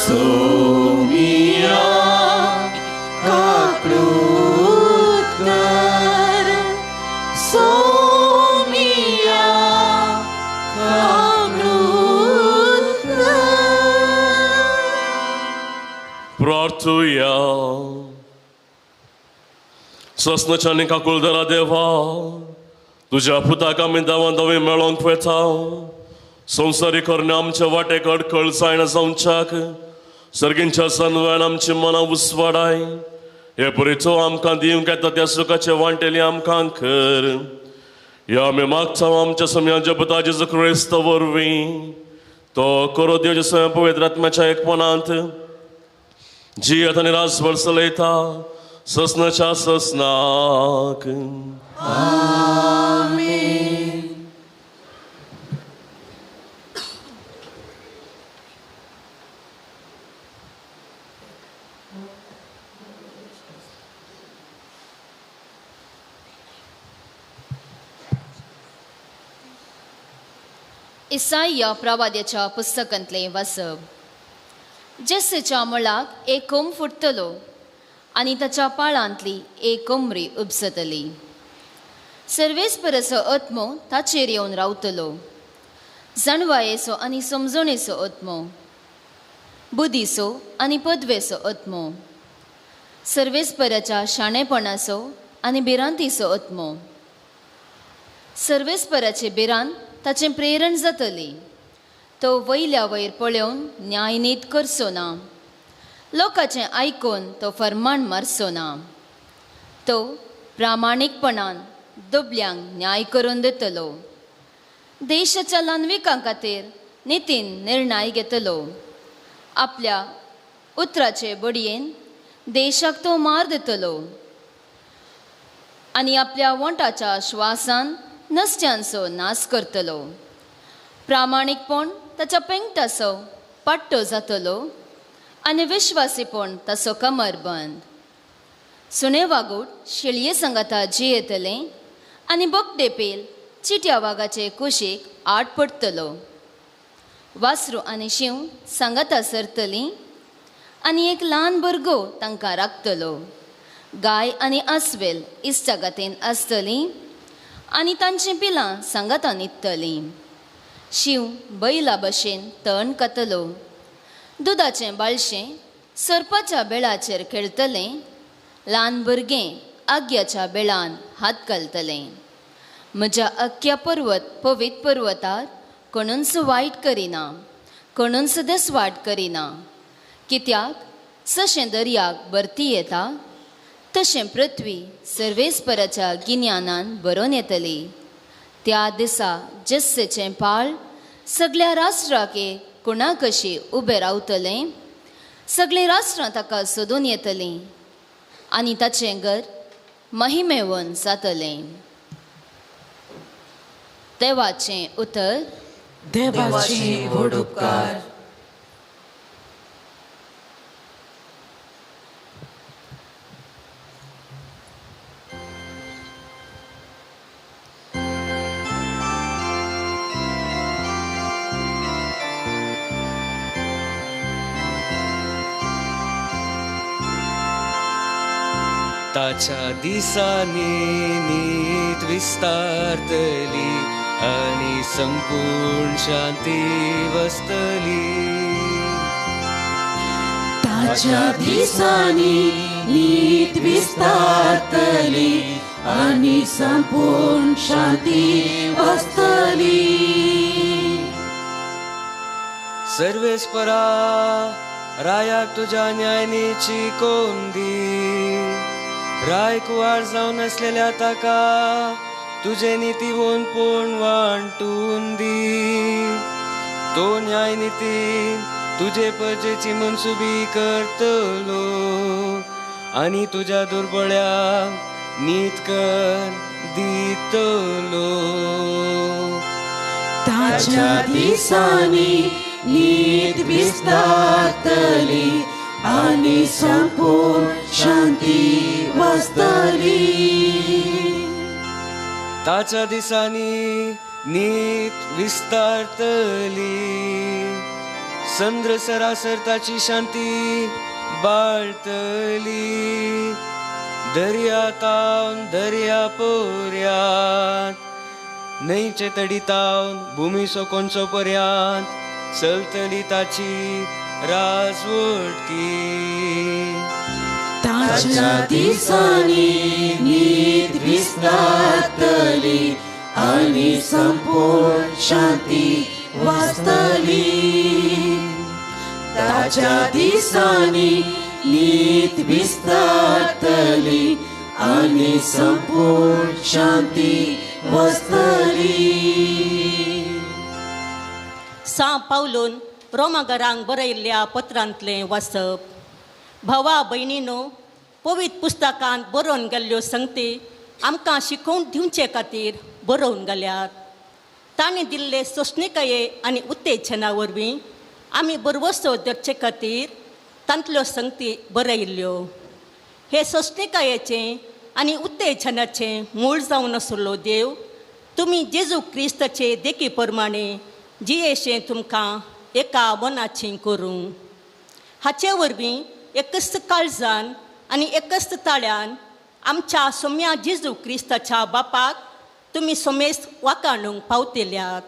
Sumia kaglutkan, Sumia kaglutkan. प्रार्थुया. ससनाच्या आनी काकुळदरा देवा, तुज्या पुताक आमी दावान दावी मेळोंक वता. संवसारी करण्या आमच्या वाटेक अडखळ जायना जावच्याक सर्गींच्या सनव्यान आमची मनां उस्वाडाय. हे परी तो आमकां दिवंक येता त्या सुखाचे वांटेली आमकां कर. ह्या आमी मागता आमच्या सम्याच्या पुता जेजू क्रिस्त वरवीं. तो करो देवच्या स्वयं पवित्र आत्म्याच्या एकपणांत जी आतां राजभर चलयता ससनाच्या ससनाक. आमेन. इसाईया प्रवाद्याच्या पुस्तकांतलें वाचप. जेसेच्या मुळाक एक कोंब फुट्टलो आनी ताच्या पाळांतली एक कोमरी उपसतली. सर्वेस्पराचो आत्मो ताचेर येवन रावतलो, जाणवायेचो आनी समजणेचो आत्मो, बुद्धीचो आनी पदवेचो आत्मो, सर्वेस्पराच्या शाणेपणाचो आनी भिरांतीचो आत्मो. सर्वेस्पराचे भिरांत ताचें प्रेरण जातली. तो वयल्या वयर पळोवन न्यायनीत करचो ना, लोकांचें आयकून तो फर्माण मारचो ना. तो प्रामाणीकपणान दुबल्यांक न्याय करून दितलो, देशाच्या ल्हानविकां खातीर नितीन निर्णय घेतलो. आपल्या उतराचे बडयेन देशाक तो मार दितलो आनी आपल्या वोंटाच्या श्वासान नसत्यांचो नाश करतलो. प्रामाणीकपण ताच्या पेंगटाचो पाट्टो जातलो आनी विश्वासीपण ताचो कमरबंद. सुणे वागूट शेळये सांगाता जियेतलें आनी बोकडे पेल चिट्या वागाचे कुशीक आड पडटलो. वासरू आनी शींव सांगाता सरतलीं आनी एक ल्हान भुरगो तांकां राखतलो. गाय आनी आस्वेल इश्टागतीन आसतलीं आनी तांचीं पिलां सांगाता न्हिदतलीं. शींव बैला भशेन तण खातलो, दुदाचें बाळशें सरपाच्या बेळाचेर खेळटलें, ल्हान भुरगें आग्याच्या बेळान हात घालतलें. म्हज्या अख्ख्या पर्वत पवित्र पर्वतार कोणूच वायट करिना, कोणूच देसवाट करिना. कित्याक जशें दर्याक भरती येता तशें पृथ्वी सर्वेस्पराच्या गिन्यानान भरून येतली. त्या दिसा जेस्सेचें पाळ सगळ्या राष्ट्राक कोणा कशी उबें रावतलें, सगळीं राष्ट्रां ताका सोदून येतलीं आनी ताचें घर महिमेवन जातलें. देवाचें उतर. देवाचे व्हड उपकार. ताच्या दिसांनी नीत विस्तारतली आनी संपूर्ण शांती वसतली. ताच्या दिसांनी नीत विस्तारतली आनी संपूर्ण शांती वसतली. सर्वेस्परा रायाक तुज्या न्यायनीची कोण दी, राय कुवार जावन आसलेल्या ताका तुजे नितीवोन पूण वांटून दी. तो न्याय नितीन तुजे परजेची मनसुबी करतलो आनी तुज्या दुर्बळ्यांक नीत कर दितलो. ताच्या दिसांनी नीत विस्तारतली आनी संपूर्ण शांती वसतली. ताच्या दिसांनी नीत विस्तारतली, संद्र सरासर ताची शांती बाळतली. दर्या तावन दर्या पर्यांत, न्हंयचे तडी तावन भुमी सोकोनचो पर्यांत चलतली ताची राजवटकी. ताच्या दिसांनी नीत विस्तारतली आनी संपूर्ण शांती वसतली. ताच्या दिसांनी नीत विस्तारतली आनी संपूर्ण शांती वसतली. सां पावलून रोमागरांक बरयल्ल्या पत्रांतलें वाचप. भावा भयणीनो, पवित्र पुस्तकांत बरोवन गेल्ल्यो संगती आमकां शिकोवन दिवचे खातीर बरोवन गेल्यात. तांणी दिल्ले सोंसणिकाये आनी उत्तेजना वरवीं आमी बरवसो धरचे खातीर तांतल्यो संगती बरयल्ल्यो. हे सोंसणिकायेचें आनी उत्तेजनाचें मूळ जावन आशिल्लो देव तुमी जेजू क्रिस्ताचे देखी प्रमाणे जियेशें तुमकां एका मनाची करूं. हाचे वरवीं एकच काळजान आनी एकच ताळ्यान आमच्या सोम्या जेजू क्रिस्ताच्या बापाक तुमी सोमेस्त वाकाणूंक पावतल्यात.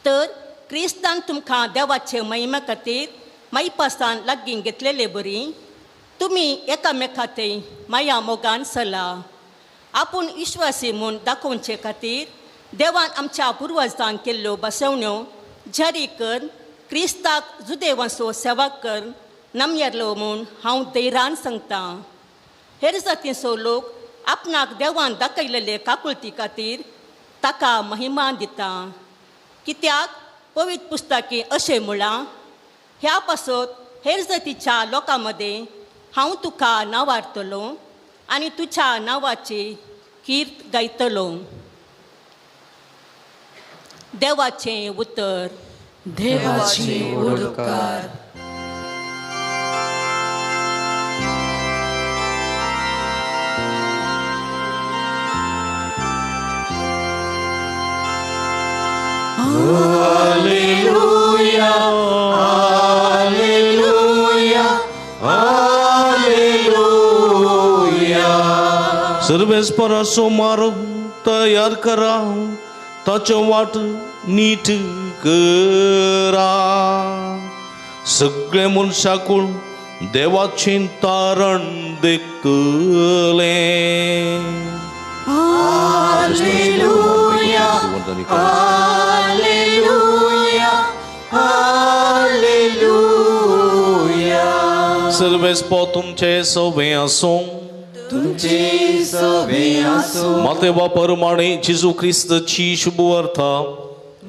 तर क्रिस्तान तुमकां देवाचे महिमे खातीर मायपासान लागीं घेतलेले बरी तुमी एकामेकां माया मोगान चला. आपूण विश्वासी म्हूण दाखोवचे खातीर देवान आमच्या पुर्वजांक केल्ल्यो बसवण्यो जारी कर क्रिस्ताक जुदेवांचो सेवा कर नमयरलो म्हूण हांव धैर्यान सांगतां. हेर जातींचो लोक आपणाक देवान दाखयलेले काकुळती खातीर ताका महिमा दिता. कित्याक पवित्र पुस्तकी अशें म्हळां, ह्या पासत हेर जातीच्या लोकां मदें हांव तुका नांवारतलो आनी तुज्या नांवाची कीर्त गायतलो. देवाचें उतर. देवाचे उपकार. Alleluia, Alleluia, Alleluia. सर्वेस्पराचो मार्ग तयार करा, ताचो वाट नीट करा. सगळे मनशाकून देवाचें तारण देखतले. Alleluia, alleluia, alleluia. सर्वेस्पो तुमचे सवे आसूं, तुमचे सवे आसूं. मातेवा परमाणे जेजू क्रिस्ताची शुभवार्ता.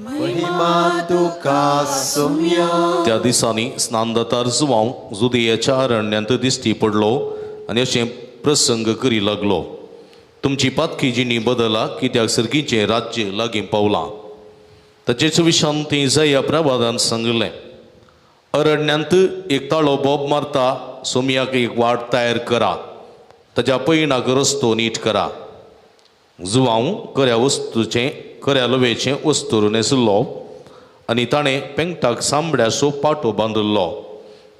महिमा तुका सोम्या. त्या दिसांनी स्नानदातार जुवांव जुदेयाच्या अरण्यांत दिश्टी पडलो आनी अशें प्रसंग करी लागलो. तुमची पातकी जिणी बदला, कित्याक सर्गीचें राज्य लागीं पावलां. ताचेच विशांत ती जया प्रवादान सांगलें, अरण्यांत एक ताळो बोब मारता, सोमयाक एक वाट तयार करा, ताज्या पयणाक रस्तो नीट करा. जुवांव खऱ्या वस्तूचें खऱ्या लवेचें वस्तूर न्हेसलो आनी ताणें पेंगटाक सांबड्याचो पाटो बांदिल्लो.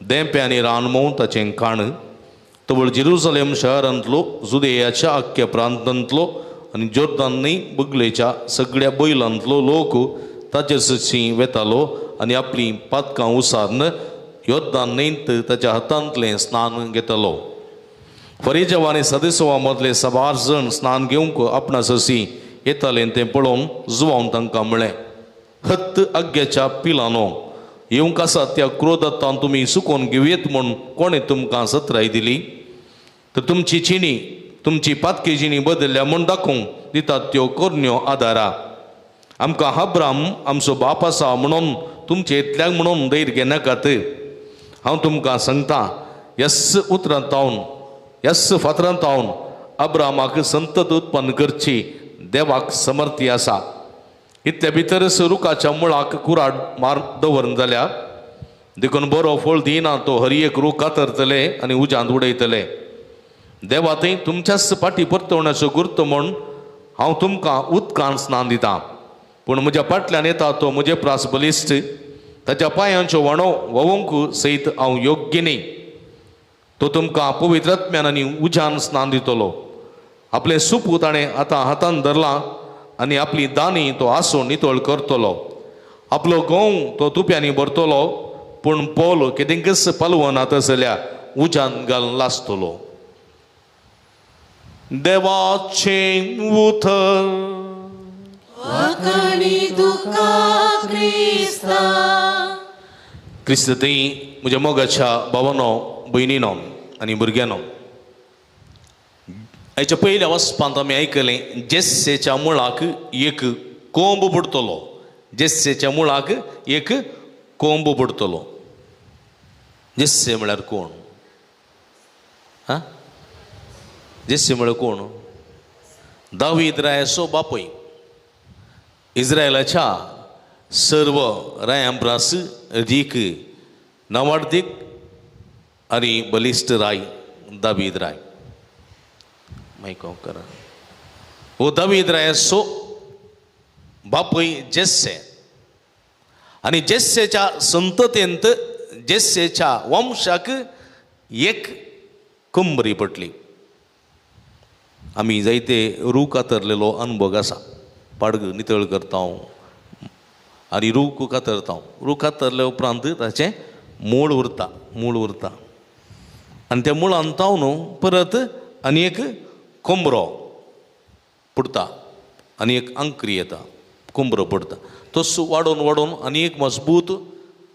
देंपे आनी रानमोव ताचें काण. तवळ जेरुजलेम शहरांतलो, जुदेयाच्या आख्ख्या प्रांतांतलो आनी जोर्दान न्हंय बगलेच्या सगळ्या बैलांतलो लोक ताचे सशी वेतालो आनी आपलीं पातकां उसारून योर्दान न्हंयत ताच्या हातांतलें स्नान घेतालो. फरेजव आनी सदस्वा मदले साबार जण स्नान घेवंक आपणा सशी येतालें तें पळोवन जुवावन तांकां म्हळें, हत्त आग्याच्या पिलानो, येवंक आसा त्या क्रोधांत तुमी सुकोवन घेवयेत म्हूण कोणें तुमकां सत्राय दिली? तर तुमची चिणी, तुमची पातकी जिणी बदलल्या म्हूण दाखोवंक दितात त्यो करण्यो आदारा. आमकां अब्राम आमचो बाप आसा म्हणून तुमचे इतल्याक म्हणून धैर्य घेनाकात. हांव तुमकां सांगता, यस उतरांत तावन, यस फातरांत तावन अब्रामाक संतत उत्पन्न करची देवाक समर्थी आसा. इतल्या भितरच रुखाच्या मुळाक कुराड मार दवरून जाल्या, देखून बरो फळ दिना तो हर एक रूख कातरतले आनी उज्यांत उडयतले. देवा थंय तुमच्याच फाटी परतवण्याचो गुर्त म्हूण हांव तुमकां उदकान स्नान दितां, पूण म्हज्या फाटल्यान येता तो म्हजे प्रास बलिश्ट, ताच्या पांयांच्यो व्हाणो व्हांवूंक सयत हांव योग्य न्ही. तो तुमकां पवित्र आत्म्यान आनी उज्यान स्नान दितलो. आपलें सुपू ताणें आतां हातान धरलां आनी आपली दानी तो आसून नितळ करतलो. आपलो गंव तो तुप्यांनी भरतलो, पूण पोल कितेंकच पालवना तसल्या उज्यान घालून लासतलो. देवाचें उतर. क्रिस्त थंय म्हज्या मोगाच्या भावानो, भयणीनो आनी भुरग्यांनो, हाच्या पयल्या वचपांत आमी आयकलें जेस्सेच्या मुळाक एक कोंब बुडटलो. जेस्सेच्या मुळाक एक कोंब बुडटलो. जेस्से म्हळ्यार कोण? आं, जेस्से म्हळ्यार कोण? दावीद रायाचो बापूय. इस्रायलाच्या सर्व रायां परस अदीक नावाडदीक आनी बलिश्ट राय दावीद राय. मायक ऑफ करा. हो दावीद रायाचो बापूय जेस्से आनी जेस्सेच्या संततेंत जेस्सेच्या वंशाक एक कंबरी पडली. आमी जायते रूख कातरलेलो अनुभव आसा. पाडग नितळ करता आनी रूख कातरता. रूख कातरले उपरांत ताचें मूळ उरता, मूळ उरता आनी त्या मुळान ताव न्हू परत आनी एक कोंबरो पडटा आनी एक आंकरी येता, कोंबरो पडटा. तसो वाडोवन वाडोवन आनी एक मजबूत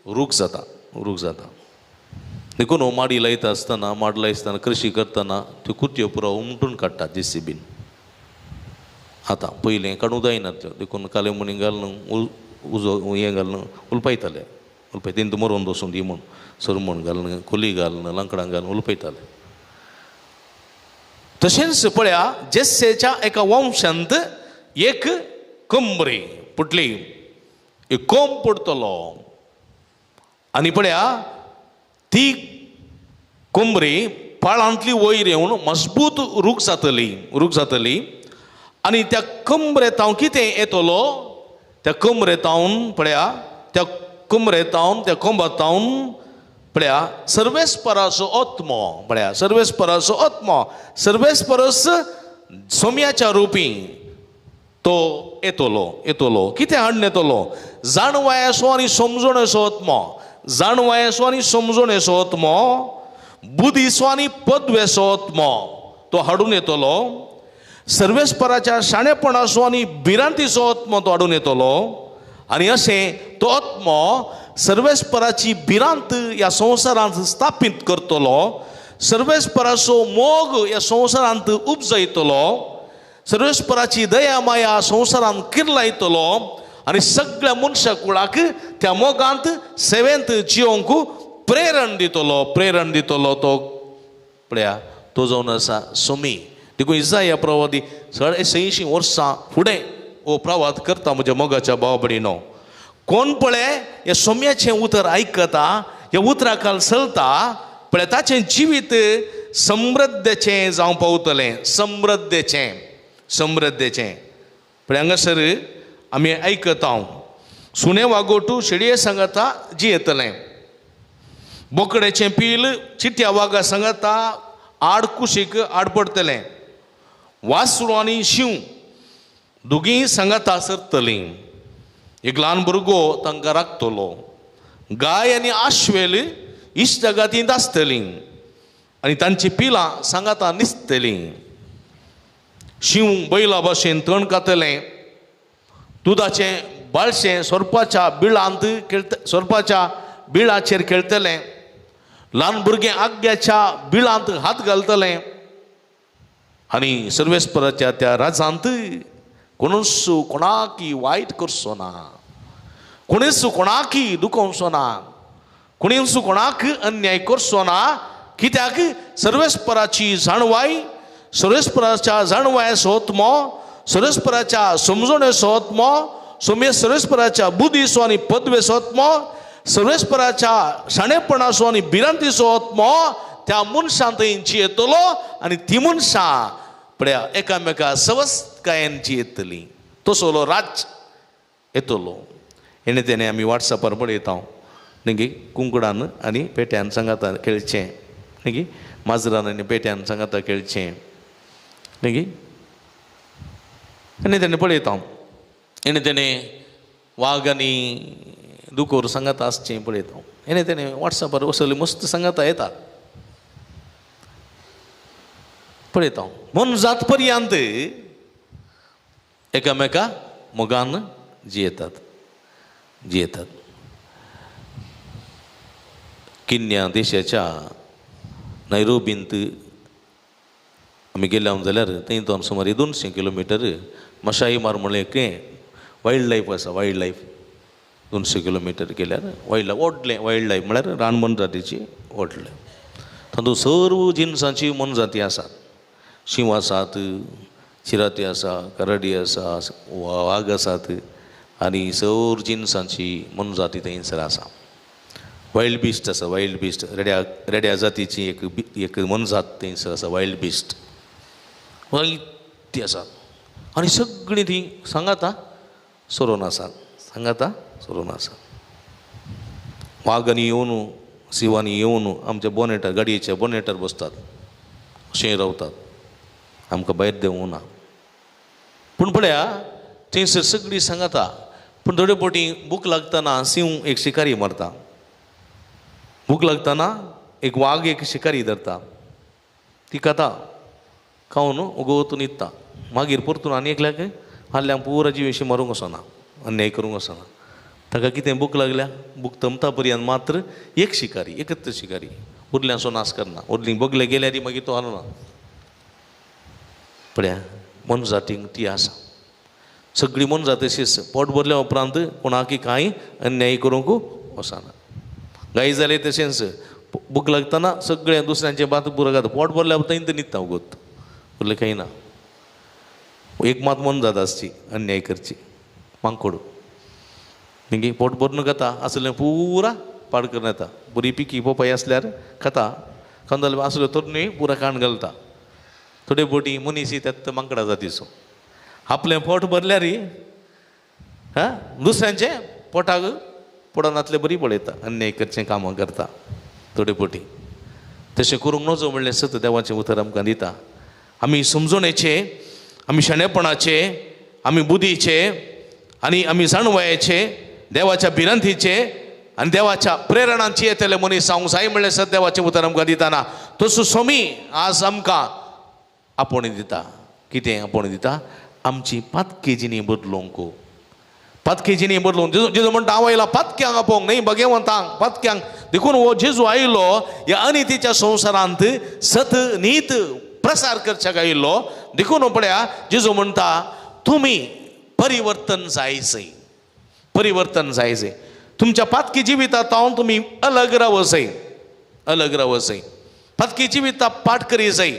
रूख जाता, रूख जाता. देखून माडी लायता आसतना, माड लायता आसतना, कृशी करतना त्यो कुतयो पुरो उमटून काडटा जेसीबीन. आतां पयलें काडूंक जायना त्यो, देखून काले मुणी घालून उजो हें घालून उलपायताले, उलपाय तेंत मरोवन दसून दी म्हूण सरमण घालून, खोली घालून, लांकडां घालून उलपायताले. तशेंच पळया जेस्सेच्या एका वंशांत एक कंबरी पुटली, एक कोंब पडटलो आनी पळया ती कोंबरी पाळांतली वयर येवन मजबूत रूख जातली, रूख जातली. आनी त्या कमरेतावन कितें येतलो? त्या कमरेतावन पळया, त्या कमरेतावन, त्या कोंबातावन पळया सर्वेस्पराचो आत्मो, पळया सर्वेस्पराचो आत्मो, सर्वेस्परस सोम्याच्या रुपी तो येतलो येतलो कितें हाडून येतलो? जाणवायेचो आनी समजणेचो आत्मो, जाणवायेचो आनी समजणेचो आत्मो, बुद्धीचो आनी पदवेचो आत्मो तो हाडून येतलो. सर्वेस्पराच्या शाणेपणाचो आनी भिरांतीचो आत्मो तो हाडून येतलो. आनी अशें तो आत्मो सर्वेस्पराची भिरांत ह्या संवसारांत स्थापीत करतलो, सर्वेस्पराचो मोग ह्या संवसारांत उपजयतलो, सर्वेस्पराची दया माया संवसारांत किर्लायतलो आनी सगळ्या मनशा कुळाक त्या मोगांत सेवेंत जिवंक प्रेरण दितलो, प्रेरण दितलो. तो पळया तो जावन आसा सोमी. देखून इजाया प्रवादी 86 वर्सां फुडें हो प्रवाद करता. म्हज्या मोगाच्या भाव भयणीनो, कोण पळय ह्या सोम्याचें उतर आयकता, ह्या उतरा खाल चलता, पळय ताचें जिवीत समृद्धेचें जावंक पावतलें, समृद्धेचें, समृद्धेचें. पळय हांगासर आमी आयकता, सुणें वागोटू शेडये सांगता जियेतलें, बोकड्याचें पील चिट्या वागा सांगता आड कुशीक आड पडटलें, वासरू आनी शींव दोगीय सांगाता सरतलीं, एक ल्हान भुरगो तांकां राखतलो, गाय आनी आश्वेल इश्टगातींत आसतलीं आनी तांची पिलां सांगाता निसतलीं, शींव बैला भाशेन तण खातलें, दुदाचें बाळशें सोरपाच्या बिळांत खेळत सोरपाच्या बिळाचेर खेळटलें, ल्हान भुरगें आग्याच्या बिळांत हात घालतलें आनी सर्वेस्पराच्या त्या राजांत कोणूच कोणाकी वायट करचो ना, कोणूच कोणाकी दुखोवचो ना, कोणूच कोणाक अन्याय करचो ना. कित्याक? सर्वेस्पराची जाणवाय, सर्वेस्पराच्या जाणवायेचो आत्मो, सर्वेस्पराच्या समजणेचो आत्मो, सर्वेस्पराच्या बुद्धीचो आनी पदवेचो आत्मो, सर्वेस्पराच्या शाणेपणाचो आनी भिरांतीचो आत्मो त्या मनशांत जियेतलो आनी ती मनशां पळया एकामेका सवस्तकायेन जियेतली. तसलो राज येतलो. हेणे तेणे आमी वॉट्सॅपार पळयता न्ही, कुंकडान आनी पेट्यान सांगाता खेळचें न्ही, माजरान आनी पेट्यान सांगाता खेळचें न्ही, हेणे तेणे पळयता. हेणे तेणे वाग आनी दुकोर सांगाता आसचें पळयता. हेणे तेणे वॉट्सॅपार असले मस्त सांगाता येता पळयता. मोनजात पर्यंत एकामेका मोगान जियेतात जियेतात. किन्या देशाच्या नैरोबींत आमी गेल्या जाल्यार थंय तो सुमार 200 किलोमिटर मशाई मार म्हणलें एक वायल्ड लायफ आसा, वायल्ड लायफ 200 किलोमिटर गेल्यार वायल्ड लायफ व्हडलें वायल्ड लायफ म्हळ्यार रान मोनजातीची व्हडलें. तातूंत सर्व जिनसांची मोनजाती आसात, शींव आसात, चिराती आसा, करडी आसा, वाग आसात आनी सर्व जिनसांची मोनजाती थंयसर आसा. वायल्ड बिस्ट आसा, वायल्ड बिस्ट रेड्या रेड्या जातीची एक एक मोनजात थंयसर आसा, वायल्ड बिस्ट ती आसा. आनी सगळीं ती सांगाता सरोन आसात, सांगाता सरोन आसात. वागांनी येवन शिंवांनी येवन आमच्या बोनेटार गाडयेच्या बोनेटार बसतात, अशें रावतात, आमकां भायर देंवूं ना. पूण पळया थंयसर सगळीं सांगाता. पूण थोडे फावटी भूक लागतना शींव एक शिकारी मारता, भूक लागतना एक वाग एक शिकारी धरता, ती खाता, खावन उगवतून न्हिदता. मागीर परतून आनी एकल्याक आहल्याक पुरा जिवेशी मारूंक वचना, अन्याय करूंक वचना. ताका कितें भूक लागल्या, भूक थमता पर्यंत मात्र एक शिकारी, एकच शिकारी, उरल्यांचो नाश करना, उरली बगले गेल्यार मागीर तो हालना. पळया मोनजातींक ती आसा, सगळी मोनजात अशीच पोट भरल्या उपरांत कोणाकी कांय अन्याय करूंक वचना. गाय जाले तशेंच भूक लागतना सगळें दुसऱ्यांचें भात पुरो खाता, पोट भरल्या उपरांत न्हिदता उगत, उरलें कांय ना. एक मात मोनजात आसची अन्याय करची, मांकोड न्ही, पोट भरून खाता आसलें पुरा पाड करून येता. बरी पिकी पोपाय आसल्यार खाता, खावन आसल्यो तर न्ही पुरा काण घालता. थोडे बोटी मनीस त्यात मांकडा जातीचो आपलें पोट भरल्यार हा दुसऱ्यांचें पोटाक पडनातले बरी पळयता, अन्याय करचें कामां करता थोडे बोटी. तशें करूंक नजो म्हणलें सत देवाचें उतर आमकां दिता. आमी समजणेचे, आमी शाणेपणाचे, आमी बुद्धीचे आनी आमी जाणवायेचे देवाच्या भिरांतीचे आनी देवाच्या प्रेरणांची येतले मनीस जावंक जाय म्हणलें सत देवाचें उतर आमकां दिताना तसो स्वामी आज आमकां आपोवणी दिता. कितें आपोवणी दिता? आमची पातकी जिणी बदलूंक, पातकी जिणी बदलूंक. जेजू म्हणटा हांव आयला पातक्यांक आपोवंक न्हय भगेवंतांक, पातक्यांक. देखून हो जेजू आयलो ह्या अनितीच्या संवसारांत सत नीत प्रसार करच्याक आयिल्लो. देखून पळया जेजू म्हणटा तुमी परिवर्तन जायचें, परिवर्तन जायचें. तुमच्या पातकी जिवितांत तुमी अलग रावचें, अलग रावचें. पातकी जिविता पाठ करी जाय.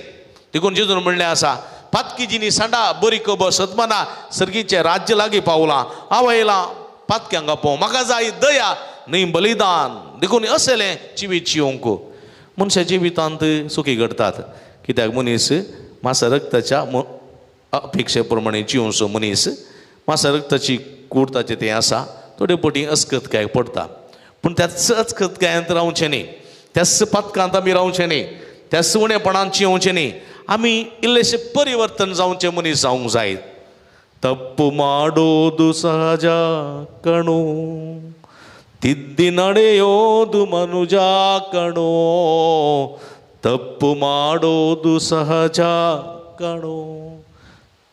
देखून जेजून म्हणलें आसा पातकी जिणी सांडा बरी खबर सतमाना सर्गीचें राज्य लागीं पावलां. हांव आयलां पातक्यांक आपोवंक, म्हाका जाय दया न्हय बलिदान. देखून असलें जिवीत जिवंक. मनशा जिवितांत चुकी घडटात कित्याक मनीस मासा रक्ताच्या अपेक्षे प्रमाणे जिवचो मनीस मासा रक्ताची कूड ताचें तें आसा थोडे पटी अस्कतकाय पडटा. पूण त्याच अस्कतकायांत रावचें न्ही, त्याच पातकांत आमी रावचें न्ही, त्याच उणेपणान जिवचें न्ही. आमी इल्लेशें परिवर्तन जावचें मनीस जावंक जाय. तप्पु ಮಾಡೋದು ಸಹಜ ಕಣೋ, ತಿದ್ದಿ ನಡೆಯೋದು ಮನುಜ ಕಣೋ, ತಪ್ಪು ಮಾಡೋದು ಸಹಜ ಕಣೋ,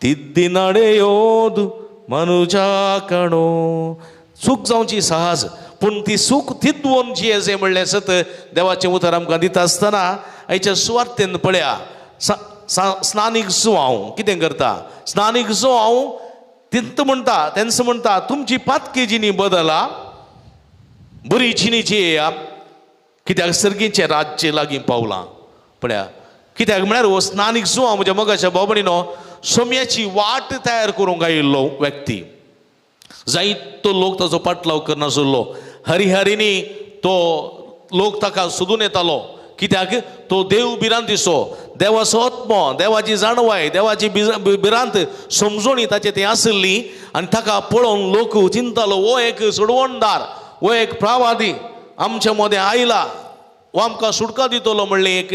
ತಿದ್ದಿ ನಡೆಯೋದು मनुजा कणो. चूक जावची सहज, पूण ती चूक तिद्दोवन जियेचें म्हणलें सत देवाचें उतर आमकां दिता आसतना आयच्या सुवार्थेन पळया स्नानीक जुआंव कितें करता? स्नानीक जुआंव तिंत म्हणटा तेंच म्हणटा तुमची पातकी जिणी बदला, बरी जिणी जियेया, कित्याक सर्गीचें राज्य लागीं पावलां. पळया कित्याक म्हळ्यार हो स्नानीक जुआंव म्हज्या मोगाच्या भाव भयणीनो सोम्याची वाट तयार करूंक आयिल्लो व्यक्ती. जायतो लोक ताचो पाटलाव करनासलो. हरिहरिनी तो लोक ताका सोदून येतालो कित्याक तो देव भिरांतीचो, देवाचो आत्मो, देवाची जाणवाय, देवाची भिरांत समजोणी ताचे ती आसली. आनी ताका पळोवन लोक चिंतालो हो एक सोडवणदार, हो एक प्रावादी आमच्या मदें आयला, हो आमकां सुटका दितलो म्हणली एक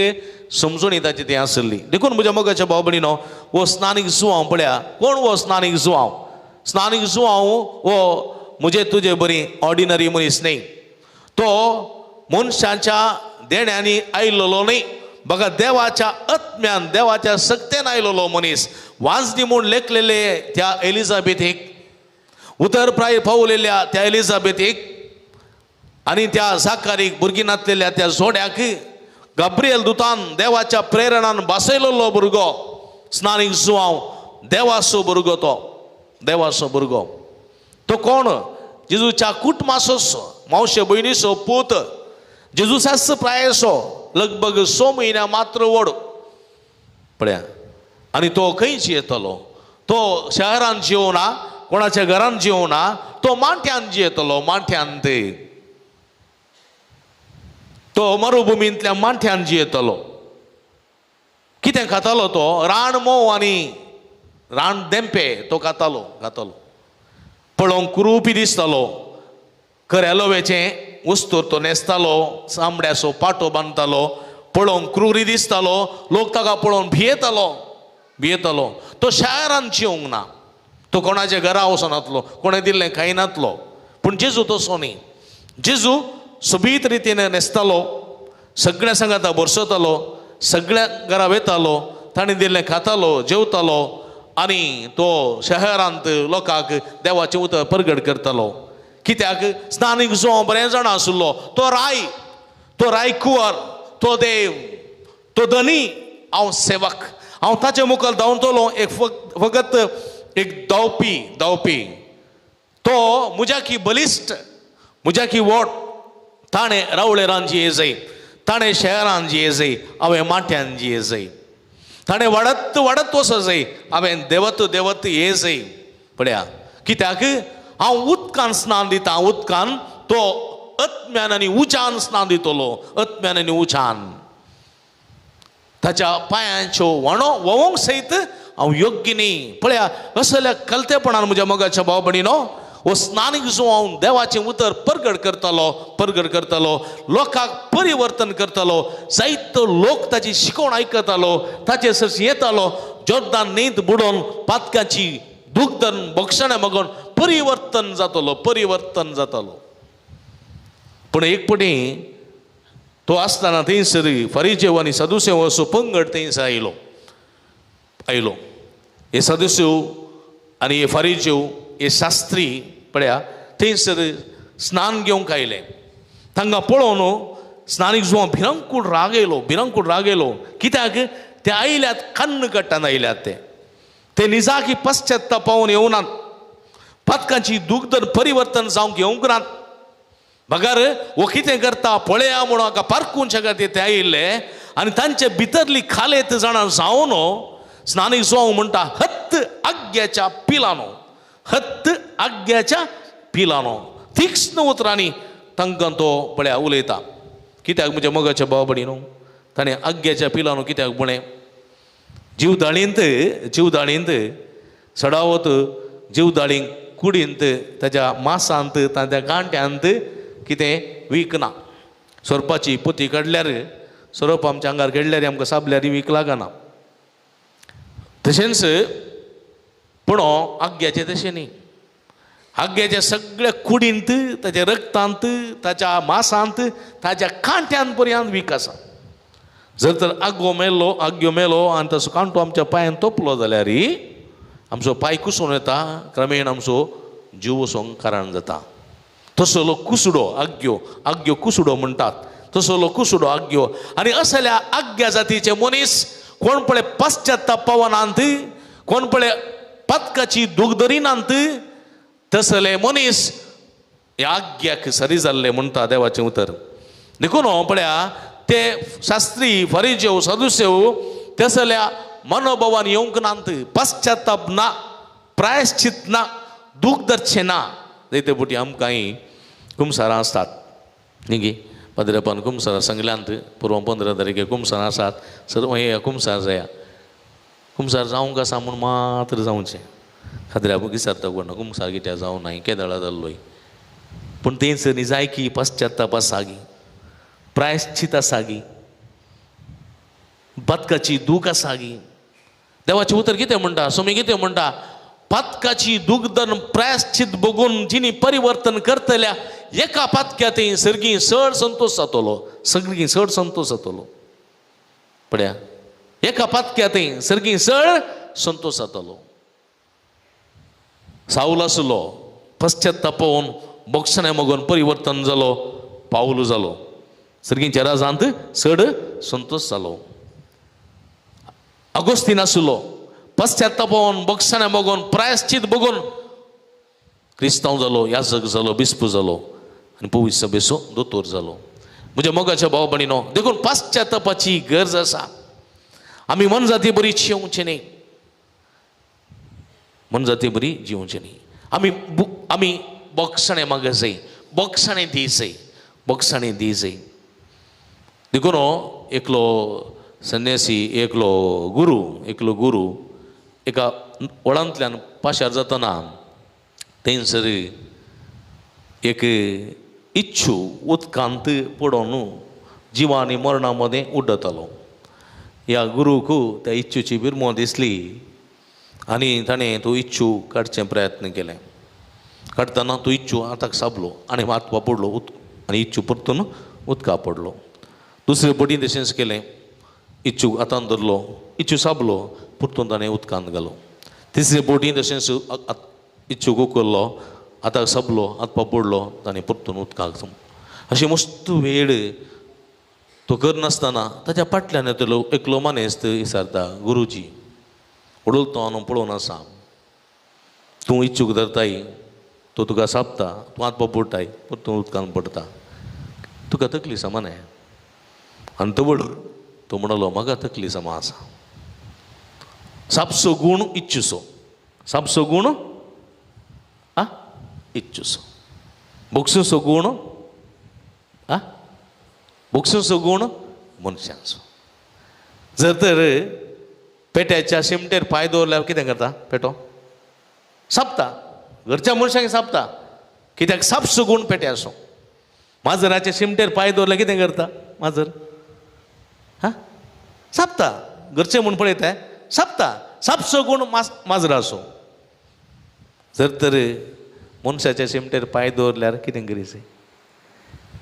समजोणी ताची ती आसली. देखून म्हज्या मोगाच्या भाव भयणीनो हो स्नानीक जुआंव पळया. कोण हो स्नानीक जुआंव? स्नानीक जुआंव हो म्हजे तुजे बरी ऑर्डिनरी मनीस न्हय. तो मनशाच्या देण्यांनी आयलेलो न्हय, बघा देवाच्या आत्म्यान देवाच्या सक्तेन आयलेलो मनीस. वाजनी म्हूण लेखलेले त्या एलिझाबेथीक, उतर प्राय पावलेल्या त्या एलिझाबेथीक आनी त्या जाकारीक भुरगीं नासलेल्या त्या जोड्याक गाब्रियल दुतान देवाच्या प्रेरणान बसयलेलो भुरगो स्नानीक जुआंव. देवाचो भुरगो तो, देवाचो भुरगो तो. कोण? जेजूच्या कुटुंबाचो, मावशे भयणीचो पूत, जेजूसाच प्रायेचो, लगभग 6 म्हयन्या मात्र व्हड. पळया आनी तो खंय जियेतलो? तो शहरान जिवना, कोणाच्या घरान जिवना, तो मांट्यान जियेतलो. मांट्यान ते तो मरुभुमींतल्या मांट्यान जियेतलो. कितें खातालो तो? रान मोव आनी रान देंपे तो खातालो, खातालो. पळोवंक कुरूपी दिसतालो. कऱ्यालोवेचें वस्तूर तो न्हेसतालो, चामड्याचो पाटो बांदतालो, पळोवंक क्रुरी दिसतालो. लोक ताका पळोवन भियेतालो, भियेतालो. तो शारान जिवंक ना, तो कोणाच्या घरा वचनातलो, कोणें दिल्लें खायनातलो. पूण जेजू तसो न्ही. जेजू सोबीत रितीन न्हेसतालो, सगळ्या सांगाता बरसतालो, सगळ्या घरा वेतालो, ताणें दिल्लें खातालो, जेवतालो आनी तो शहरांत लोकांक देवाचें उतर परगट करतालो. कित्याक स्नानीक जुआंव बरें जाणा आशिल्लो तो राय, तो राय कुंवर, तो देव, तो धनी, हांव सेवक, हांव ताचे मुखार धांवतलो एक फकत एक धांवपी, धांवपी. तो म्हज्याकी बलिश्ट, म्हज्याकी व्हड. ताणें रावळेरान जिये जाय, ताणें शहरान जिये जाय, हांवें माट्यान जिये जाय. ताणें वाडत वाडत वचो जाय, हांवें देवत देवत ये जाय. पळया कित्याक हांव उदकान स्नान दिता, उदकान. तो आत्म्यान आनी उज्यान स्नान दितलो, आत्म्यान आनी उज्यान. ताच्या पांयांच्यो व्हाणो व्होवंक सयत हांव योग्य न्ही. पळया असल्या कलतेपणान म्हज्या मोगाच्या भाव भयणीनो हो स्नानीक जुआंव देवाचें उतर परगट करतालो, परगट करतालो, लोकांक परिवर्तन करतालो. जायतो लोक ताची शिकवण आयकतालो, ताचे सरशी येतालो. जोर्दान न्हंयत बुडोवन पातकाची दुखदन बक्षणें मागून परिवर्तन जातलो, परिवर्तन जातलो. पूण एक पटी तो आसतना थंयसर फारीजेव आनी सदुसेव असो पंगड थंयसर आयलो आयलो. हे सदुसेव आनी हे फारीजेव हे शास्त्री पळया थंयसर स्नान घेवंक आयले. तांकां पळोवन स्नानीक जुवां भिरांकूळ राग येयलो, भिरांकूळ राग येयलो. कित्याक ते आयल्यात कन्न कट्टान आयल्यात, ते ते निजाकी पश्चाताप पावून येवनात, पातकांची दुग्धन परिवर्तन जावंक येवंक नात. बगर वो कितें करता पळया म्हणून हाका पारकूनच्या खातीर ते आयिल्ले आनी तांचे भितरली खालेत जाणां जावन स्नानीक जुवांव म्हणटा हत्त आग्याच्या पिलानो, हत्त आग्याच्या पिलानो. तीक्ष्ण उतरांनी तांकां तो पळया उलयता. कित्याक म्हज्या मोगाच्या भाव भयणीनो ताणें आग्याच्या पिलानो कित्याक म्हळें? जीवदाळींत जीवदाळींत सडावत जीवदाळींक कुडींत ताच्या मासांत ताच्या कांट्यांत कितें वीक ना. सोरपाची पोती काडल्यार सोरोप आमच्या आंगार घेडल्यार आमकां साबल्यार वीक लागना. तशेंच पूण आग्याचें तशें न्ही. आग्याच्या सगळ्या कुडींत ताच्या रक्तांत ताच्या मासांत ताच्या कांट्यान पर्यंत वीक आसा. जर तर आग्गो मेलो आग्यो मेलो आनी ताचो कांटो आमच्या पांयान तोपलो जाल्यार आमचो पांय कुसून येता, क्रमेण आमचो जीव वचोंक कारण जाता. तसलो कुसडो आग्यो, आग्यो कुसडो म्हणटात, तसलो कुसडो आग्यो. आनी असल्या आग्या जातीचे मनीस कोण पळय पश्चाताप पावनात, कोण पळय पातकाची दूख धरिनात, तसले मनीस ह्या आग्याक सरी जाल्ले म्हणटा देवाचें उतर. देखून पळया ते शास्त्री फारीजेव सदुसेव तसल्या मनोभावान येवंक नात, पश्चाताप ना, प्रायश्चित ना, दूख धरचें ना. जायते फावटी आमकांय कुमसारां आसतात न्ही गी, पाद्रेपान कुमसारां सांगल्यांत पुर्व 15 तारखे कुमसारां आसात. सर्व हे कुमसार जाया, कुमसार जावंक आसा म्हूण मात्र जावचें खात्र्या विचारता कोण कुमसार कित्याक जावं ना केदळा जाल्लोय. पूण तेंच न्ही जाय की पश्चाताप आसा गी, प्रायश्चित आसा गी, पातकाची दूख आसा गी. देवाचें उतर कितें म्हणटा, स्वामी कितें म्हणटा? पातकाची दुग्धन प्रायश्चित बघून जिनी परिवर्तन करतल्या एका पातक्या थंय सर्गी चड संतोश जातलो, सगळीं चड संतोश जातलो. पळया एका पातक्या थंय सर्गी चड संतोश जातलो. सावल आसलो पश्चाताप बक्षणें मागून परिवर्तन जालो, पावल जालो, सर्गींच्या राजांत चड संतोश जालो. अगोस्तीन आसलो पश्चातापावन बक्षणें बघून प्रायश्चित बघून क्रिस्तांव जालो, याजक जालो, बिस्पू जालो आनी पवित्र सभेचो दोतोर जालो. म्हज्या मोगाच्या भाव भयणीनो देखून पश्चातापाची गरज आसा. आमी मनजाती बरी जिवचें न्ही, मनजाती बरी जिवचें न्ही. आमी आमी बक्षणें मागत जाय, बक्षणें दी जाय, बक्षणें दी जाय. देखून एकलो संन्यासी, एकलो गुरू, एकलो गुरू एका वडांतल्यान पाशार जातना थंयसर एक इच्छू उदकांत पडोवन जिवा आनी मरणा मदें उड्डतालो. ह्या गुरूक त्या इच्छूची बिरमो दिसली आनी ताणें तो इच्छू काडचें प्रयत्न केलें. काडटना तो इच्छू हाताक साबलो आनी हात वापरलो आनी इच्छू परतून उदका पडलो. दुसरे पटी तशेंच केलें, इच्छू हातान धरलो, इच्छू साबलो, परतून ताणें उदकांत घालो. तिसरे बोटी तशेंच इच्छूक उखल्लो, हाताक साबलो, हात पडलो, ताणें परतून उदकाक. अशें मस्त वेळ तो करनासतना ताच्या फाटल्यान येतलो एकलो मानेस्त विचारता, गुरुजी उडलतो हांव पळोवन आसा, तूं इच्छूक धरताय, तो तुका सापता, तूं हात पडटाय, परतून उदकांत पडटा, तुका तकली समान आहे. आनी तवळ तो म्हणलो म्हाका तकली समा आसा. सापसो गूण इच्छुसो, सापसो गूण आ इच्छुसो, बोक्सुसो गूण आ बोक्सुसो गूण मनशांचो. जर तर पेट्याच्या शिमटेर पांय दवरल्यार कितें करता? पेटो सापता, घरच्या मनशांक सापता, कित्याक सापसो गूण पेट्याचो. माजराच्या शिमटेर पांय दवरल्यार कितें करता? माजर हा सापता, घरचें म्हूण पळयता सापता, सापसो गूण माजराचो. जर तर मनशाच्या शिमटेर पांय दवरल्यार कितें करीसे?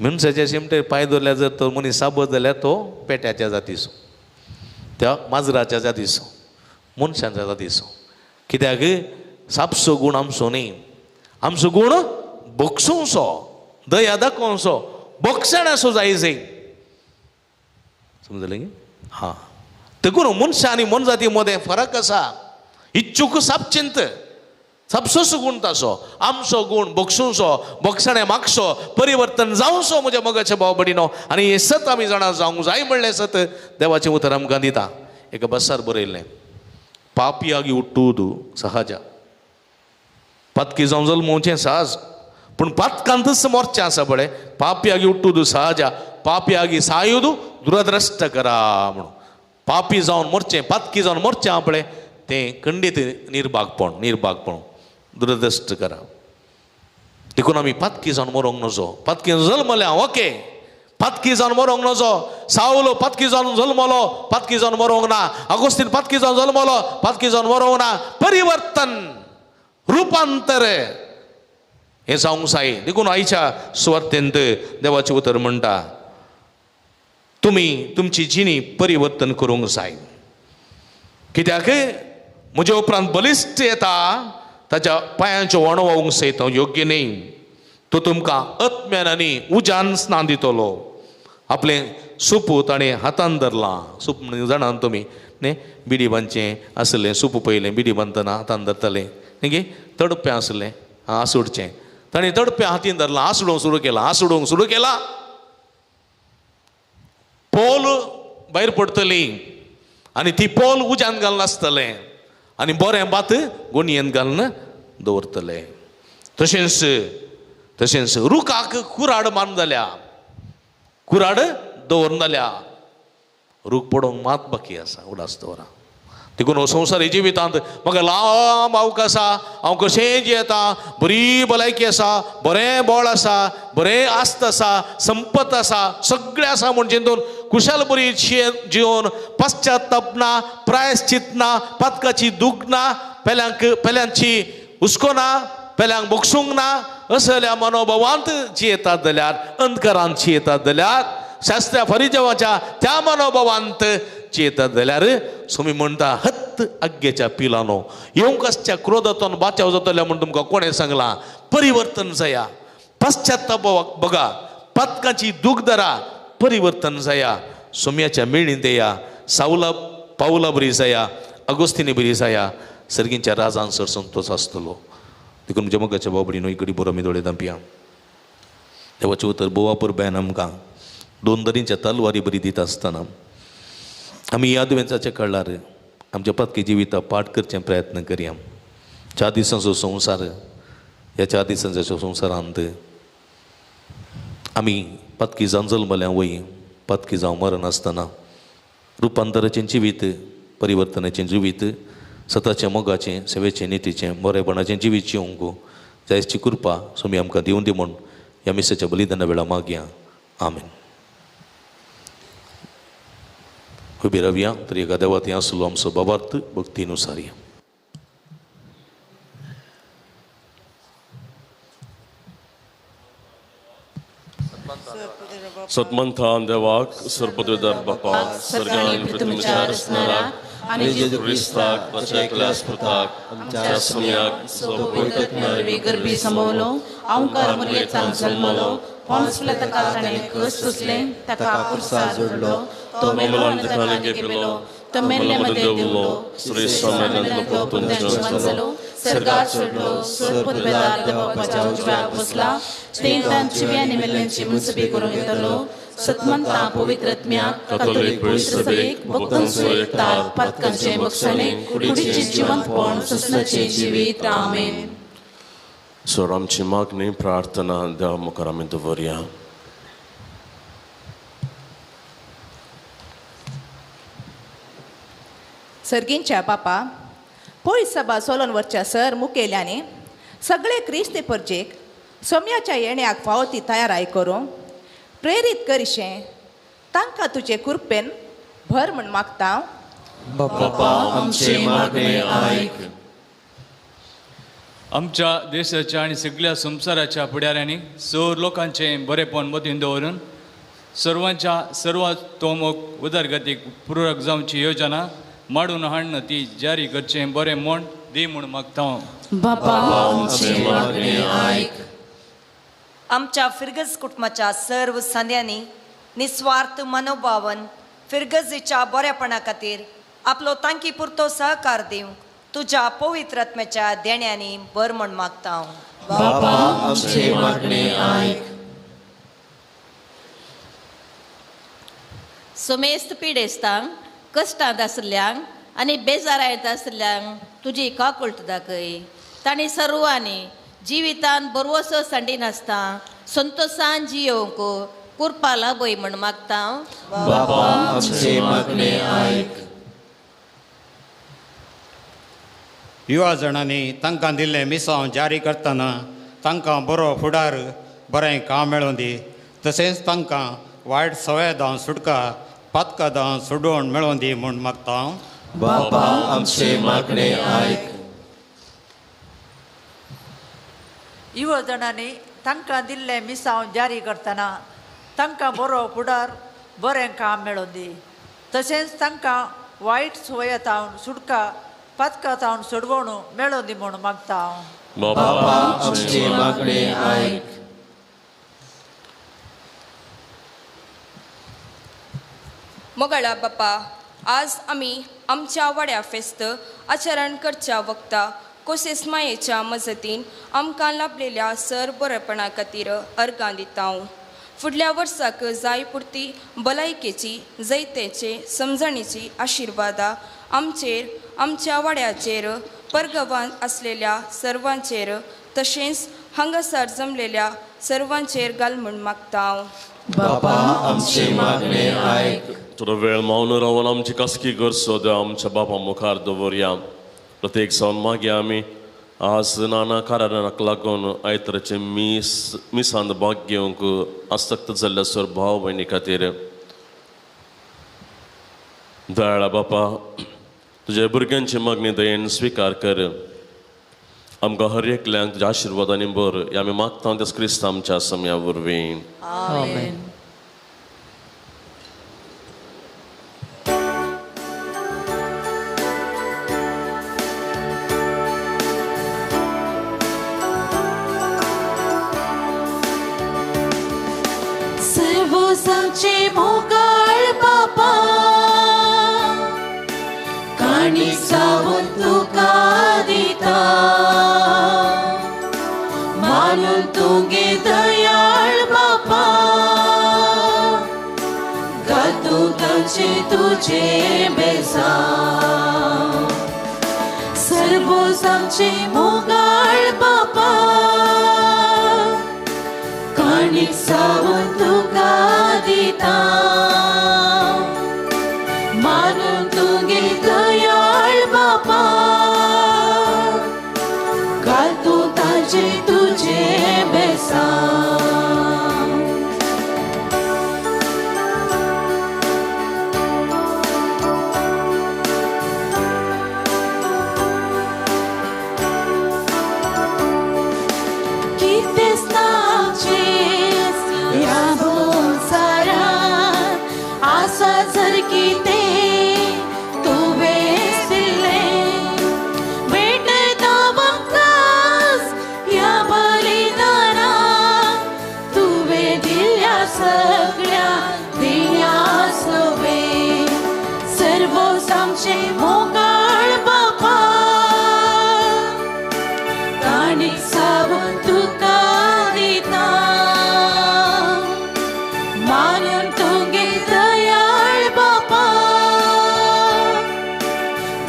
मनशाच्या शिमटेर पांय दवरल्यार जर तो मनीस साबत जाल्यार तो पेट्याच्या जातीचो, त्या माजराच्या जातीचो, मनशाच्या जातीचो. कित्याक सापसो गूण आमचो न्ही, आमचो गूण बक्षुंचो, दया दाखोवचो, बक्षणाचो जाय जाय. समजलें की? हां, देखून मनशां आनी मनजाती मदें फरक आसा. इच्छूक सापचिंत सापसोच गूण ताचो, आमचो गूण बक्षुंचो, बक्षणें मागचो, परिवर्तन जावचो म्हज्या मोगाच्या भाव भयणीनो. आनी हें सत आमी जाणा जावंक जाय म्हणलें सत देवाचें उतर आमकां दिता. एका बसार बरयल्लें, पापयागी उट्टूदू सहजा, पातकी जावन जल्मोवचें सहज, पूण पातकांतच मोर्चें आसा पळय. पापयागी उट्टूदू सहजा, पापयागी सायुदू दुरद्रश्ट करा म्हणून. पापी जावन मोर्चें, पातकी जावन मोर्चें आहा पळय तें खंडीत निर्भागपण, निर्भागपण दुरदृश्ट करा. देखून आमी पातकी जावन मरोंक नजो. पातकी जल्मले हांव, ओके, पातकी जावन मरोंक नजो. सावलो पातकी जावन जल्मलो, पातकी जावन मरोंक ना. आगोस्तीन पातकी जावन जल्मलो, पातकी जावन मरोंक ना. परिवर्तन, रुपांतर हें जावंक जाय. देखून आयच्या सुवार्तेंत देवाचें उतर म्हणटा, तुमी तुमची जिणी परिवर्तन करूंक जाय. कित्याक म्हज्या उपरांत बलिश्ट येता, ताच्या पांयांच्यो वणो वावूंक सयत हांव योग्य न्ही. तो तुमकां आत्म्यान आनी उज्यान स्नान दितलो. आपलें सूप ताणें हातान धरलां. सूप म्हणून जाणा तुमी न्ही, बिडी बांदचें आसलें सूप, पयलें बिडी बांदतना हातान धरतालें न्ही गे, तडपें आसलें आसुडचें, ताणें तडपें हातीन धरलां, आसडोवंक सुरू केलां, आसडोवंक सुरू केलां. पोल भायर पडटली आनी ती पोल उज्यान घालून आसतलें आनी बरें भात गोणयेन घालून दवरतले. तशेंच तशेंच रुखाक कुराड मारून जाल्या, कुराड दवरून जाल्या, रूख पडोवंक मात बाकी आसा, उडास दवरा. देखून हो संवसारी जिवितांत म्हाका लांब अवकाश आसा, हांव कशेंय जियेता, बरी भलायकी आसा, बरें बळ आसा, बरें आस्त आसा, संपत आसा, सगळें आसा म्हूण चिंतून कुशाल बरी जिवन पश्चाताप ना, प्रायश्चित ना, पातकाची दूख ना, पेल्यांक पेल्यांची हुस्को ना, पेल्यांक बक्षूंक ना, असल्या मनोभावांत जियेतात जाल्यार, अंधकारांत जियेतात जाल्यार, शास्त्रा फरिजवाच्या त्या मनोभावांत जियेतात जाल्यार स्वामी म्हणटा, हत्त आग्गेच्या पिलानो, येवंक आसच्या क्रोधातून बाचाव जातल्या म्हूण तुमकां कोणें सांगलां? परिवर्तन जाया, पश्चाताप बघा, पातकाची दूख धरा, परिवर्तन जाया, सोम्याच्या मेळींत येया, सावला पावला बरी जाया, अगोस्तिनी बरी जाया, सर्गींच्या राजान सर संतोष आसतलो. देखून म्हज्या मोगाच्या भाव भयणीनो, इकडी बरो आमी दोळे धांपया. देवाचें उतर बोवा परब्यान आमकां दोन दरींच्या तलवारी बरी दिता आसतना आमी ह्या दुयेंसाच्या कळार आमच्या पातकी जिविता पाठ करचें प्रयत्न करया. 4 दिसांचो संवसार, ह्या 4 दिसांच्या संवसारांत आमी पातकी जावन जल्मल्या वय, पातकी जावं मरण आसतना रुपांतराचें जिवीत, परिवर्तनाचें जिवीत, सताचें मोगाचें, सेवेचें, नितीचें, बरेपणाचें जिवीत जिवंक जायची कृपा स्वामी आमकां दिवन दी म्हूण ह्या मिसाच्या बलिदाना वेळा मागया. आमेन. उबी रावया तर एका देवात आसलो आमचो बाबार्थ भक्तीनुसार. सतमंथान देवाक सर्पदेदार बापा सर्गान पृथ्वीच्या रचणाराक आनी जेजू क्रिस्ताक ताच्या एकल्याच पुताक आमच्या सम्याक जो पवित्र गर्भी समवलो, अहंकार मुरयेंत जल्मलो, पोन्स ताका ताणें कस सोंसलें, ताका कुर्सार जोडलो, तो मेलो आनी ताका लिपयलो, तो मेल्ले मदें देंवलो, सुरेश जालो, सर्गार चडलो, सर्पदेदार देवाच्या उजव्याक बसला, थंय तांची आनी मेल्ल्यांची मुनसबी करूंक येतलो. सतमंता पवित्र आत्म्याक, कातोलीक पवित्र सभेक, भक्तांचो एकतार, पातकांचें बक्षणें, कुडीचें जिवंतपण, सोंसणाचें जिवीत. आमेन. सर आमची मागणी प्रार्थना देवा मुखार आमी दवरया. सर्गींच्या बापा, पयस सभा सोलोन वरच्या सर मुखेल्यांनी सगळे क्रिस्ती परजेक सोम्याच्या येण्याक फावो ती तयाराय करूंक प्रेरीत करिशें तांकां तुजे कृपेन भर म्हूण मागता. बापा आमचें मागणें आयक. आमच्या देशाच्या आनी सगळ्या संवसाराच्या फुडाऱ्यांनी सर लोकांचें बरेपण मतीन दवरून सर्वांच्या सर्वतोमुख उदरगतीक पुरक जावची योजना माडून हाडून ती जारी करचें बरें म्हूण दी म्हूण मागता. बापा आमचें मागणें आयक. आमच्या फिरगज कुटुंबाच्या सर्व संद्यांनी निस्वार्थ मनोभावन फिरगजीच्या बऱ्यापणा खातीर आपलो तांकी पुरतो सहकार दिवंक तुज्या पवित्र आत्म्याच्या देण्यांनी बर म्हूण मागता. बापा आमचें मागणें आयक. समेस्त पिडेस्तांक, कश्टांत आशिल्ल्यांक आनी बेजारायत आशिल्ल्यांक तुजी काकुळट दाखय. तांणी सर्वांनी जिवितान बरवसो सांडिनासता संतोशान जियोवंक कुरपा लाभय म्हूण मागता. बापा आमचें मागणें आयक. युवा जाणांनी तांकां दिल्लें मिसांव जारी करतना तांकां बरो फुडार, बरें काम मेळोवन दी, तशेंच तांकां वायट सवय दावन सुटका, पातकां दावन सोडोवन मेळोवन दी म्हूण मागता. बापा आमचें मागणें आयक. युवा जाणांनी तांकां दिल्लें मिसांव जारी करतना तांकां बरो फुडार, बरें काम मेळोवन दी, तशेंच तांकां वायट सवय तावन सुटका, पातकां तावन सोडवण मेळोवन दी म्हूण मागता. बापा आमचें मागणें आयक. मोगाळा बापा, आज आमी आमच्या वाड्या फेस्त आचरण करच्या वक्ता कोसेस मायेच्या मजतीन आमकां लाभलेल्या सर बरेपणा खातीर अर्गां दिता. फुडल्या वर्साक जाय पुरती भलायकेची, जैतेचे, समजणीची आशिर्वादा आमचेर, आमच्या वाड्याचेर, परगवान आसलेल्या सर्वांचेर तशेंच हांगासर जमलेल्या सर्वांचेर घाल म्हूण मागता. बापा आमचें मागणें आयक. थोडो वेळ मौन रावन आमची खासगी गरज सद्या आमच्या बापा मुखार दवरया. प्रत्येक सावन मागीर आमी आज नाना कारणाक लागून आयताराचें मीस मिसांत भाग घेवंक आसक्त जाल्ल्या सर भाव भयणी खातीर दयाळा बापा, तुज्या भुरग्यांची मागणी दयेन स्विकार कर. आमकां हर एकल्यांक तुज्या आशिर्वादांनी भर ह्या आमी मागता त्याच क्रिस्त आमच्या सम्या वरवीं. आमेन. सर्वसांचे मोगाळ बापा, काणी सावन तुका दिता, मानून तुगे दयाळ बापा, गातू तांचे तुझे बेसांव. सर्वसांचे मोगाळ बापा, काणी सावन तुका दिता, मानून तुगे दयाळ बापा, घालतू ताजे तुझे बेसांव. मोगाळ बापा, काणी सावन तुका दिता, मानून तुगे दयाळ बापा,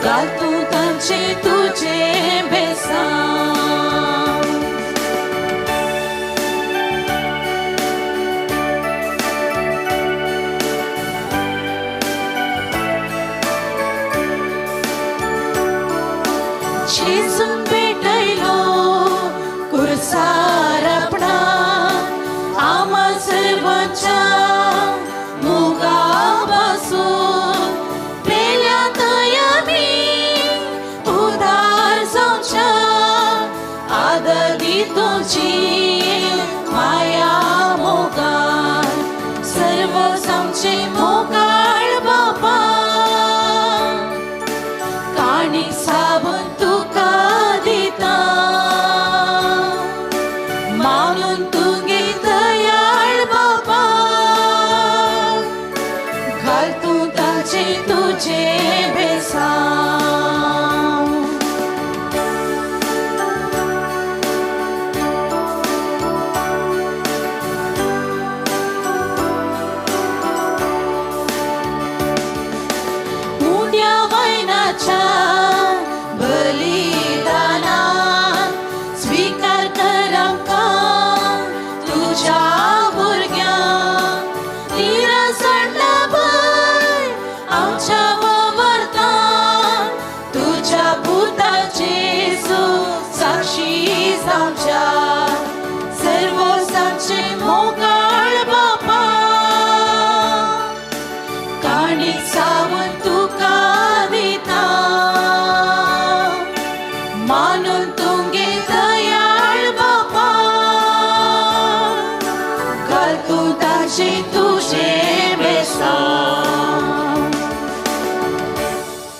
घालतू तांचे तुझे बेसांव. जेजून भेटयलो कुरसार आपणा, आमा सर्वांच्या मोगा पासून पेल्या तयामी उदार जावच्या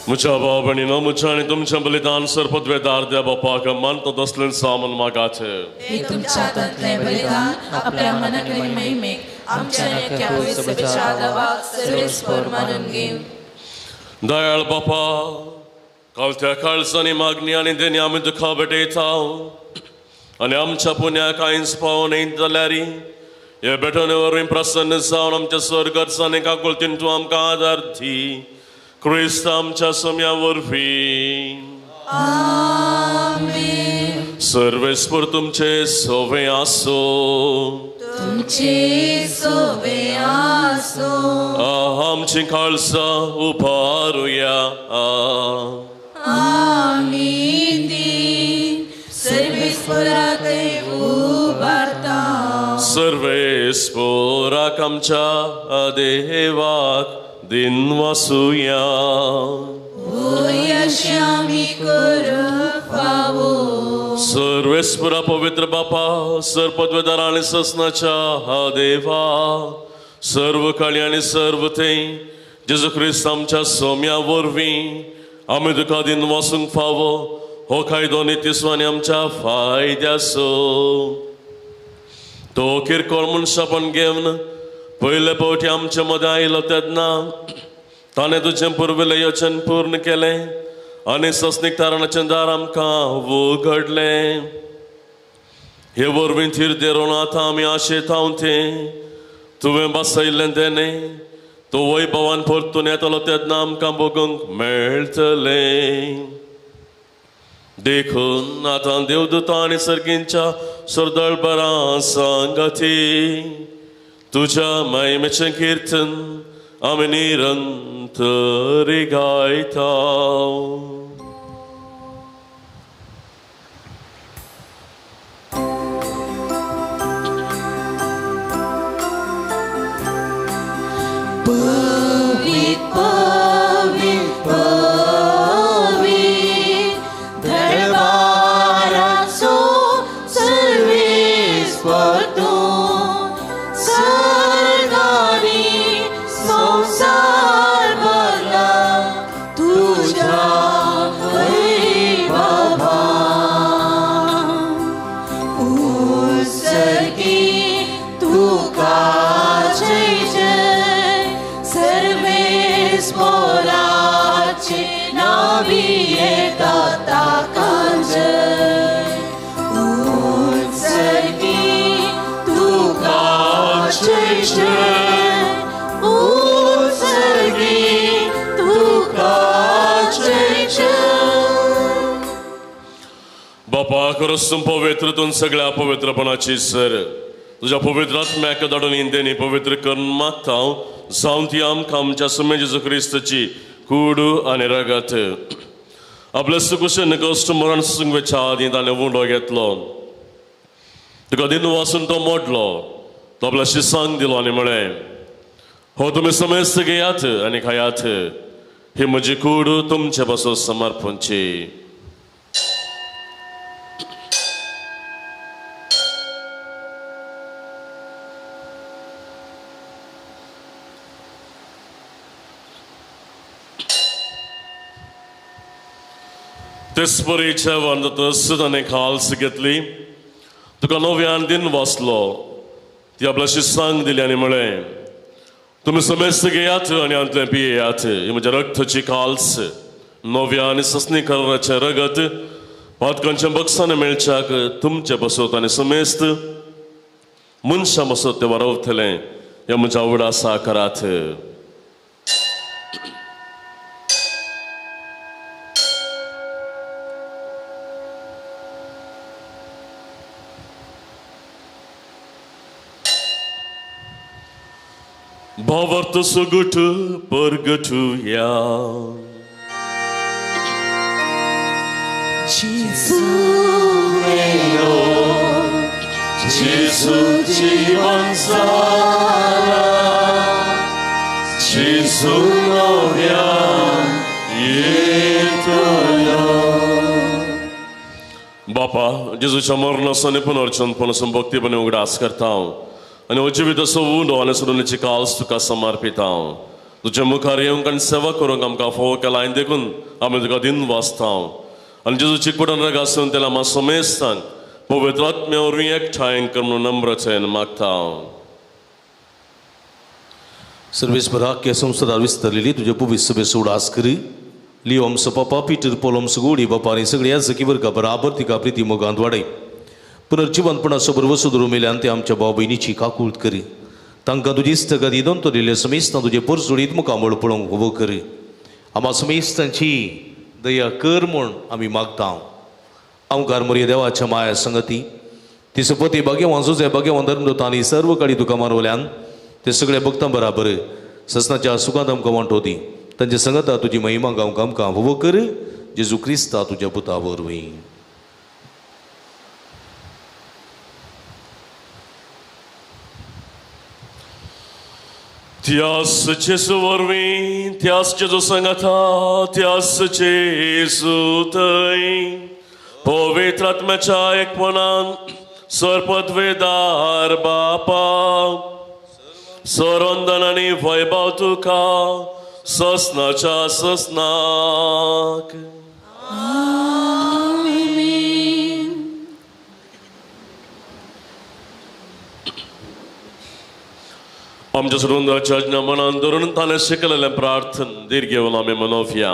म्हज्या भाव भयणीनो, म्हज्या आनी तुमच्या बलिदान सरपदवेदार देव बापाक मानता तसलें सामान मागात. तुमच्या हातांतलें बलिदान आपल्या मनाक आनी महिमेक आमच्या नेत्या पवित्र देवाक सर्वेस्पर मानून घेवं. दयाळ बापा, कालत्या काळजांनी मागणी आनी देणी आमी तुका भेटयता आनी आमच्या पुण्याक कांयच पावोन जाल्यार हे भेटवणे वरवीं प्रसन्न जावन आमच्या स्वर्गर्जांनी काकुळतीन तूं आमकां आदार दी. क्रिस्त आमच्या सोम्या वरवीं. आमेन. सर्वेस्पर तुमचे सोवे आसो. तुमचे सोवे आसो. आमची काळजां उबारुया. आमी ती सर्वेस्पराक उबारता. सर्वेस्पराक आमच्या देवाक दिन वासुया. सर्वेस्परा पवित्र बापा, सर्वपदवेदार आनी ससनाच्या देवा, सर्व काळी आनी सर्व थंय जेजू क्रिस्त आमच्या सोम्या वरवीं आमी तुका दिन वासूंक फावो हो कायदो नितीसो आनी आमच्या फायद्याचो. तो किरकोळ मनशापण घेवन पयले फावटी आमचे मदें आयलो तेन्ना ताणें तुजें पुर्विल्लें योजन पूर्ण केलें आनी ससनीक तारणाचें दार आमकां उगडलें. हे वरवीं थीर देरोन आतां आमी आशेता तें तुवें बसयल्लें तेणें तो वैभवान परतून येतलो तेन्ना आमकां भोगूंक मेळटलें. देखून आतां देवदूतां आनी सर्गींच्या सरदळबरां सांगाती तुझ्या महिमेचें कीर्तन आमी निरंतर गायता. पवित्र पवित्र पवित्र दरबाराचो सर्वेस्पर तूं, सर्गांनी संवसार भरला तुज्या वैभवान. उत्सर्गी तुका जय जय, सर्वेस्पराचे नांवी येता ताका जय. उत्सर्गी तुका जय जय, उत्सर्गी तुका जय जय. बापा, खरोच पवित्र तूं सगळ्या पवित्रपणाची सर तुज्या पवित्र आत्म्याक धाडून इंदेनी पवित्र करून मागता जावन ती आमकां आमच्या सुमे जेजू क्रिस्ताची कूड आनी रगत. आपल्या सुकुशेन कश्ट मरण सुंगवेच्या आदीं ताणें उंडो घेतलो, तुका दिन वासून तो मोडलो, तो आपल्या शिसांक दिलो आनी म्हळें, हो तुमी समेस्त घेयात आनी खायात, ही म्हजी कूड तुमचे पासून समर्पणची. तेच परी जेवण जातच ताणें खाल्स घेतली, तुका नव्यान दिन वाचलो, ती आपल्या शिसांक दिली आनी म्हळें, तुमी समेस्त घेयात आनी हातूंतलें पियेयात, ही म्हज्या रक्ताची खाल्स, नव्या आनी ससनी कराराचें रगत पातकांच्या बक्षान मेळच्याक तुमचे बसत आनी समेस्त मनशां बसत तें वारवतलें, हें म्हज्या उडासा करात. भावार्थ सुगट परगटुया. जेजू मेलो, जेजू जीवन जाला, जेजू नव्यान येतलो. बापा, जेजूच्या मरणाचो आनी पुनर्जल्मपणाचो भक्तीपणे उगडास करता आनी हो जिविताचो उंडो आनी सोडून काल्स तुका समर्पिता. तुज्या मुखार येवंक आनी सेवा करूंक आमकां फावो केला आनी देखून आमी तुका दिन वाचता. आनी जेजूची कुडन रग आसून तेला आमा समेस्तांक पवित्र आत्म्या वरवीं एकठांय कर म्हणून नम्रतेन मागता. सर्वेस्परा संवसारार विस्तरलेली तुज्या पवित्र सभेचो उडास करी. लियो आमचो पापा पिटर पोल आमचो गोडी बापा आनी सगळ्या याजकी वर्गा बराबर तिका प्रिती मोगांत वाडय. पुनर्जिवंतपणाचो भरवसो धरून मेल्यान ते आमच्या भाव भयणीची काकूळत करी. तांकां तुजी इस्तगती दोन समेस्तां तुजे परजोडीत मुखामळ पळोवंक उबो करी. आमा समेस्तांची दया कर म्हूण आमी मागता. आमकार मोरये देवाच्या माया संगती ती सपती भाग्यवान जुजे भाग्यवान धर्मदूत आनी सर्व काडी तुका मारवल्यान ते सगळे भक्तां बराबर ससनाच्या सुखांत आमकां वांटो दी. तांचे संगता तुजी महिमा गावंक आमकां उबो कर. जेजू क्रिस्ता तुज्या पुता वरवीं. त्यास जेजू वरवीं, त्यास जेजू संगता, त्यास जेजू थंय पवित्र आत्म्याच्या एकपणान सर्पद्वेदार बापा सरंदन आनी वैभव तुका ससनाच्या ससनाक. आमच्या सुरुंदाच्या आज्ञा मनान धरून ताणें शिकलेलें प्रार्थन धीर घेवन आमी मनोवया.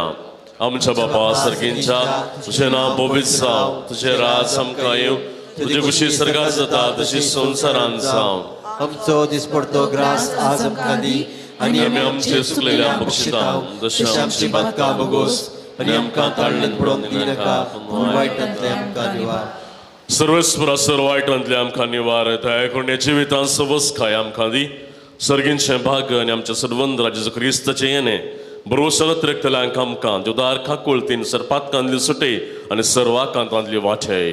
आमच्या बापा सर्गींच्या तुजें नांव पवित्र जावं, तुजें राज आमकां येवं, तुजे खुशी सर्गात जाता तशी संवसारांत जावं. आमचो दिसपडतो ग्रास आज आमकां दी आनी आमी आमचे चुकलेल्या बक्षिता तशें आमची बातकां भोगोस आनी आमकां ताळ्ळेन पडोवंक दिनाका पूण वायटांतलें आमकां निवार. सर्वेस्परा सर वायटांतलें आमकां निवार. दया करून जिवितांत सवसकाय आमकां दी. सर्गींचें भाग आनी आमच्या सर्वंद्रा जेजू क्रिस्ताचें येणें भरवंशान अतिरिक्तल्यांक आमकां जुदार काकुळतीन सरपातकांतली सुटे आनी सर्वाकांतांतली वाचय.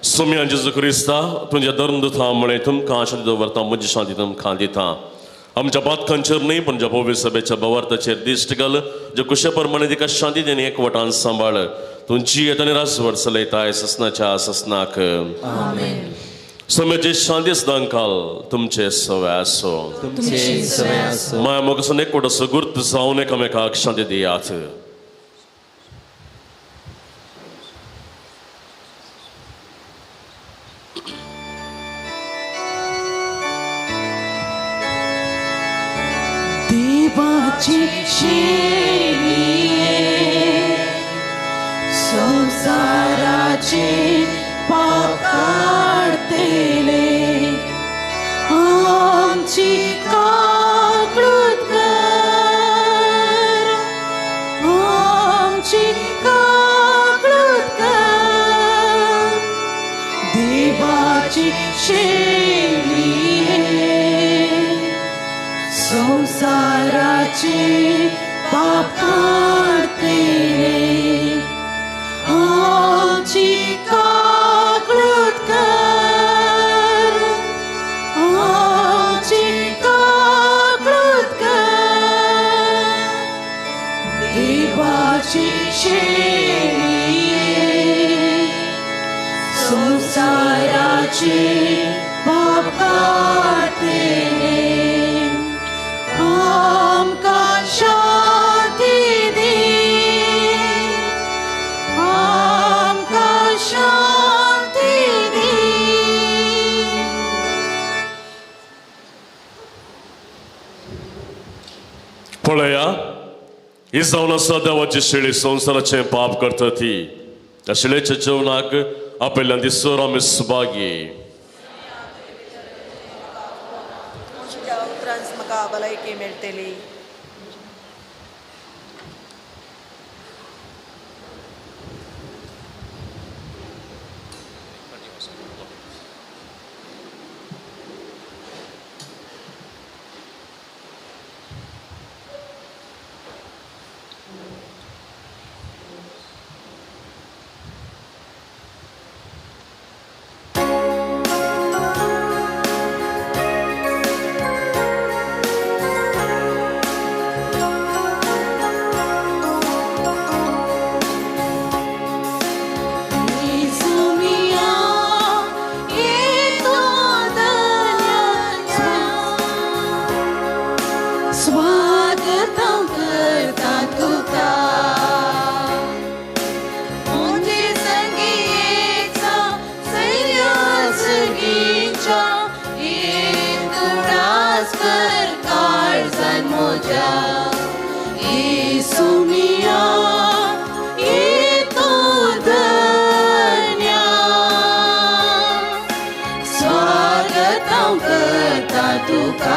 सोम्या जेजू क्रिस्ता तुमच्या धर्मदुता म्हळें तुमकां शांती दवरता, म्हजी शांती तुमकां दिता. आमच्या पातकांचेर न्हय पण ज्या पवित्र सभेच्या भावार्थाचेर दिश्ट घाल, ज्या कुशे प्रमाणे तिका शांती आनी एकवटान सांबाळ. तुमची येत आनी रासवट चलयताय ससनाच्या ससनाक. सोम्याची शांती सदांकाल तुमचे सवय आसो. माया मोगासून एकवट असो गुर्त जावन एकामेकाक शांती दियात. देवाची शेळये संसाराचे पाप काडतले आमची काकळूत कर, आमची काकळूत कर. देवाची शेळये संसाराचे पाप काडतले आमची काकळूत कर, आमची काकळूत कर. देवाची शेळये संसाराचे पाप काडतले आमकां शांती दी, आमकां शांती दी. पळया ही जावन आसा देवाची शेळी संवसाराचें पाप करता ती. त्या शेळेच्या जेवणाक आपल्यान ती सर आमी सुभागी. म्हाका भलायकी मेळटली. स्वागत हांव करता तुका. म्हजे संगीचा सैन्या सगीच्या एक उडास कर काळजान म्हज्या. येसू मिया ये तूं धन्या, स्वागत हांव करता तुका.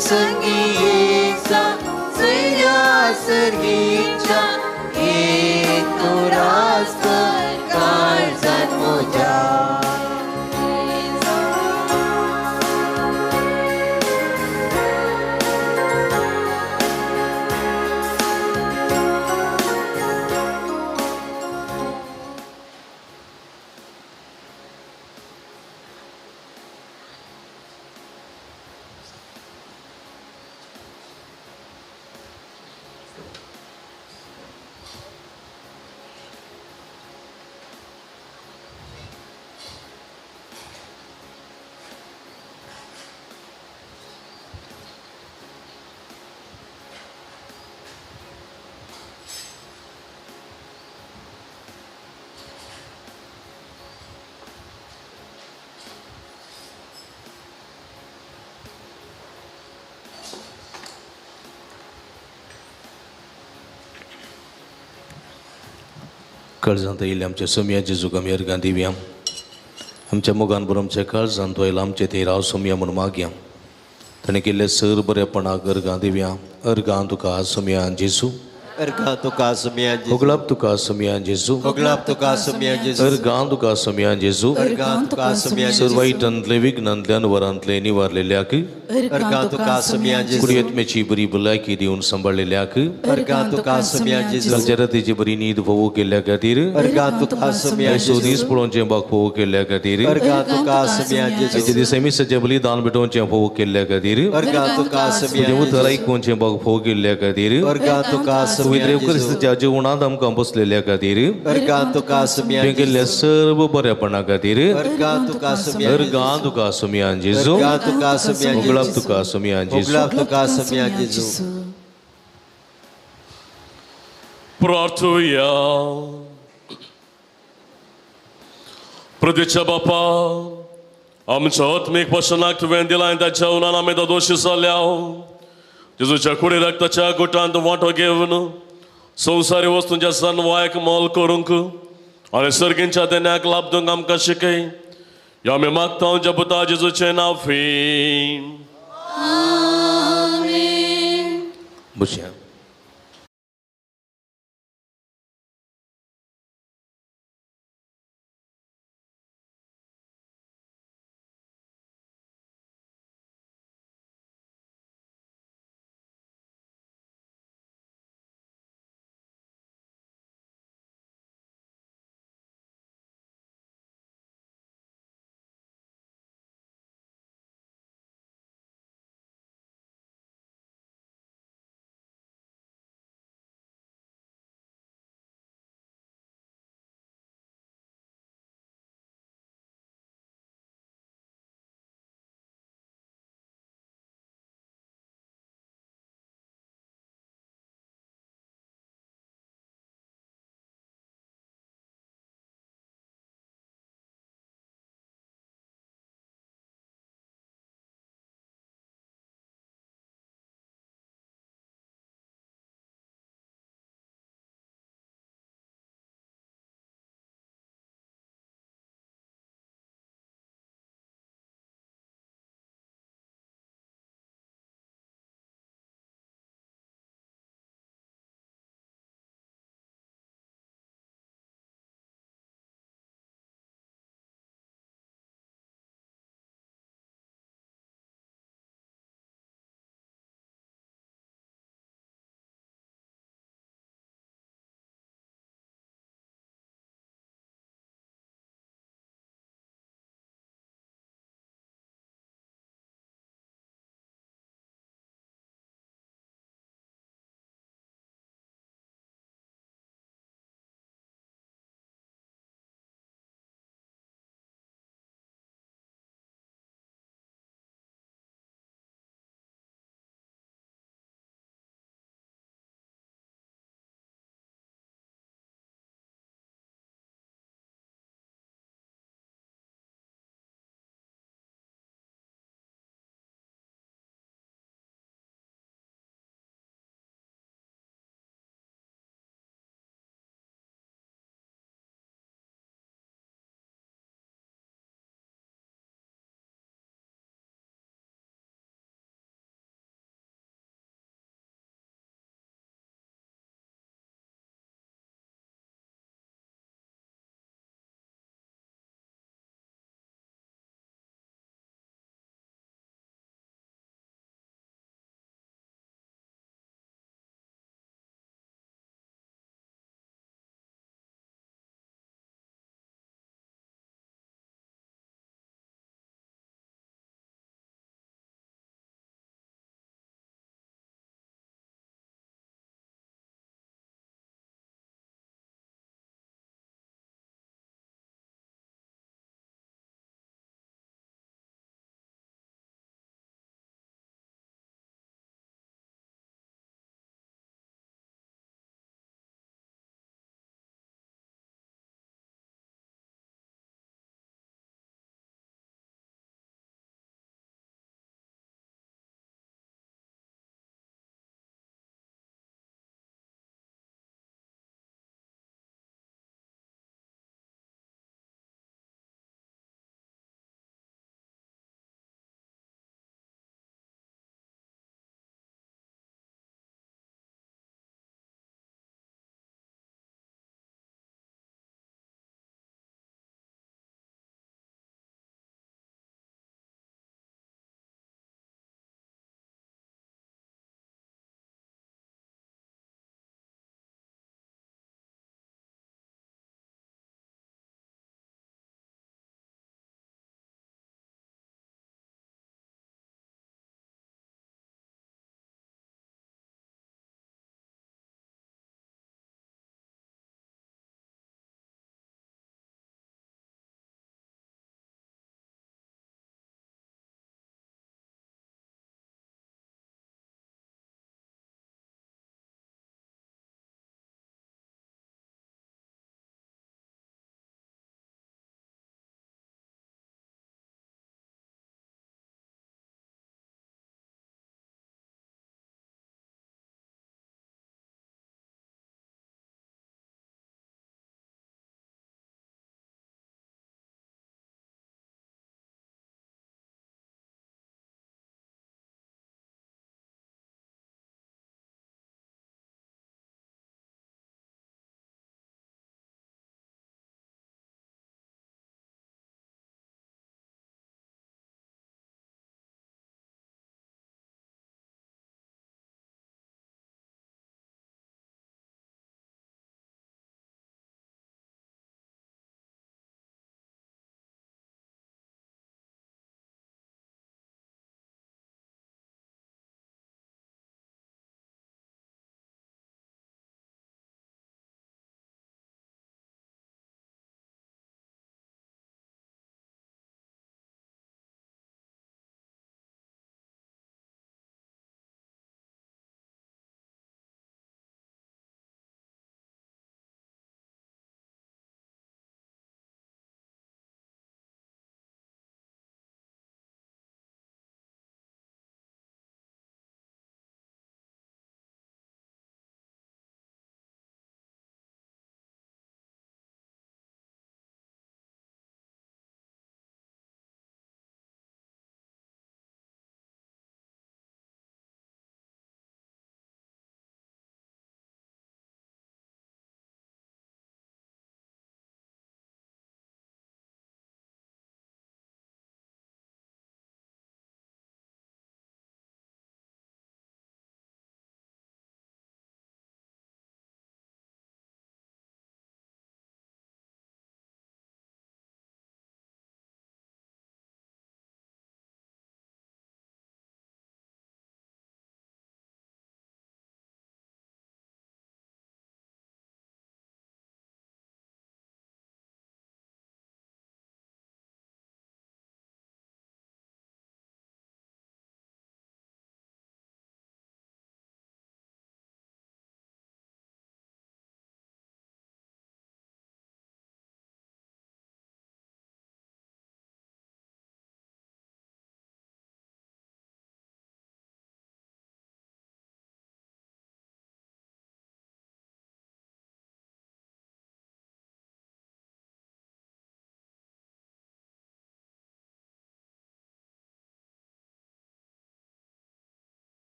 संगीचा सैन्या सर्गीच्या एक तूं राज कर काळजान म्हज्या. काळजांत येयल्ले आमच्या सोमया जेजूक आमी अर्गां दिवया. आमच्या मोगान बरोबर आमच्या काळजांत आयला आमचे थंय राव सोमया म्हूण मागया. ताणें केल्ले सर बरेपणाक अर्गां दिवया. अर्गां तुका सोमया जेजू, अर्गां तुका सोमया जेजू, होगळाप तुका सोमया जेजू, होगळाप तुका सोमया जेजू, अर्गां तुका सोमया जेजू, अर्गां तुका सोमया जेजू, सर वायटांतले विघ्नांतले अनवरांतले निवारलेल्याक अर्गां तुका सोमया जेजू, कुडयेतमेची बरी भलायकी दिवन सांबाळलेल्याक अर्गां तुका सोमया जेजू, कालच्या रातीची बरी न्हीद फोवो केल्ल्या खातीर अर्गां तुका सोमया जेजू, दीस पळोवचें बाग फोवो केल्ल्या खातीर अर्गां तुका सोमया जेजू, आयच्या दिसा मिसाचें बलिदान भेटोवचें फोवो केल्ल्या खातीर अर्गां तुका सोमया तुजें उतर आयकुचें बाग फोवो केल्ल्या खातीर अर्गां तुका सोमया क्रिस्ताच्या जेवणांत आमकां बसलेल्या खातीर अर्गां तुका सोमया तुवें केल्ल्या सर्व बरेपणा खातीर अर्गां तुका सोमया अर्गां तुका सोमया जेजू, अर्गां तुका सोमया जेजू, होगळाप तुका सोमया जेजू, होगळाप तुका सोमया जेजू. प्रार्थुया. प्रदेच्या बापा, आमच्या आत्मीक पोशणाक तुवें दिलां त्या जेवणान आमी दोशी जाल्या. जेजूच्या कुडी रक्ताच्या गुटांत वांटो घेवन संवसारी वस्तूंच्या सनवायक मोल करूंक आनी सर्गींच्या देण्याक लाभ दिवंक आमकां शिकय. ह्या आमी मागता आमच्या पुता जेजूचें नांव फी. बसया.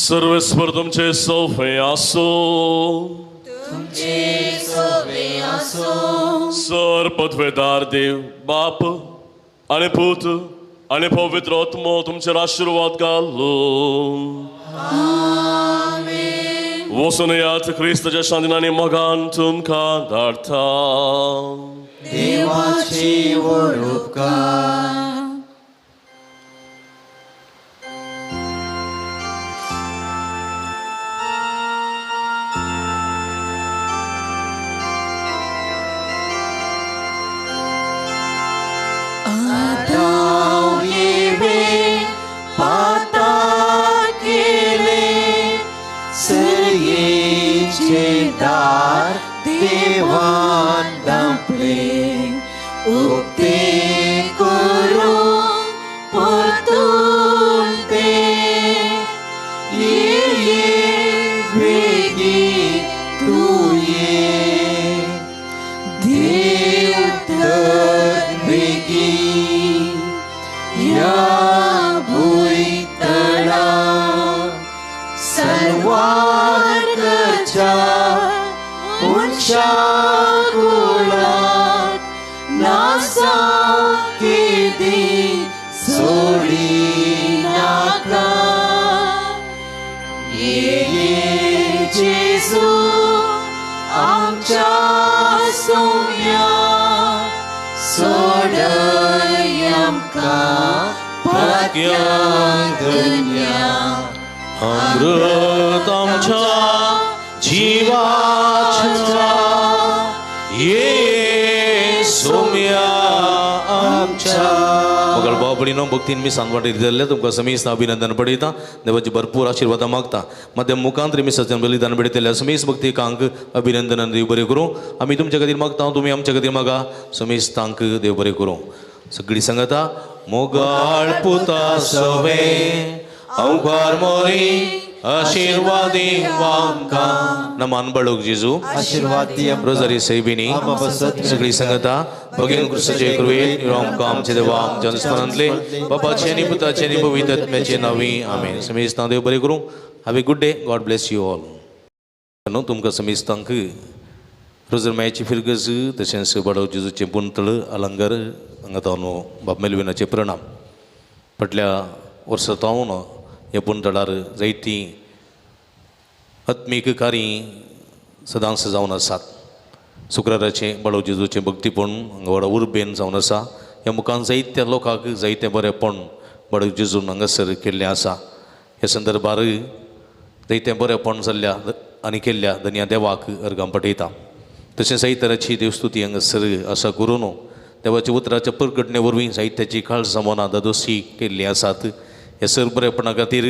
सर्वेस्पर तुमचे सोफे आसो, तुमचे सोबे आसो। सर पदवेदार देव बाप आनी पूत आनी पवित्र आत्मो तुमचेर आशिर्वाद घालो। आमेन। वचून यात क्रिस्ताच्या शांतीन आनी मोगान तुमकां धाडटा। देवाची व्हड उपकार। दार देवान दांपले उक्ते करूं परतून ते ये ये वेगी तूं ये देव तर वेगी ह्या भुंयतळा सर्वार करच्या मनशाकुळाक नासा केदी सोडी नाका। ये ये जेजू आमच्या सोम्या सोडय आमकां पातक्यांक धन्या। अमृत आमच्या जीवाच्या ये सोम्या आमच्या। मगळ बाबडीनो भक्तीन मी सांगवाटी दिल्ले तुमकां समीस अभिनंदन पडयता। देवाची भरपूर आशिर्वादां मागता। मध्य मुखांत मिसाचें बलिदान पडयतल्या समीस भक्तिकांक अभिनंदन देव बरें करूं। आमी तुमच्या खातीर मागता, तुमी आमच्या खातीर मागा। समीस तांक देव बरें करूं। सगळी सांगता मोगाळ पुता सवे अवघार मोरी आशीर्वादी आमकां। नमान बाळूक जेजू आशीर्वाद दी। रोजारी सैबिनी सगळी संगता भगिनी क्रिस्ताचे कृपेन आमकां आमचे देवा आमच्या स्मरणांतले बापाचे आनी पुताचे आनी पवित्र आत्म्याचे नांवी आमेन। समेस्तांक देव बरें करूं। Have a good day. God bless you all. न्हू तुमकां समेस्तांक रोजर मायची फिरगज तशेंच बाळू जेजूचें पुंतळ अलंकार हांगा तावन बाब मेलविनाचे प्रणाम। फाटल्या वर्सा तावन ह्या पुंतळार जायतीं आत्मीक कार्य सदांच जावन आसात। शुक्राराचें बाळू जेजूचें भक्तीपण हांगा व्हडा उर्बेन जावन आसा। ह्या मुखान जायत्या लोकांक जायतें बरेंपण बाळू जेजून हांगासर केल्लें आसा। ह्या संदर्भार जायतें बरेंपण जाल्ल्या आनी केल्ल्या धन्या देवाक अर्गां पटयता। तशें जायतराची देवस्तुती हांगासर आसा करून देवाच्या उतराच्या परगटणे वरवीं जायत्याची काळजां मनां दादोशी केल्लीं आसात। ह्या सर बरेपणा खातीर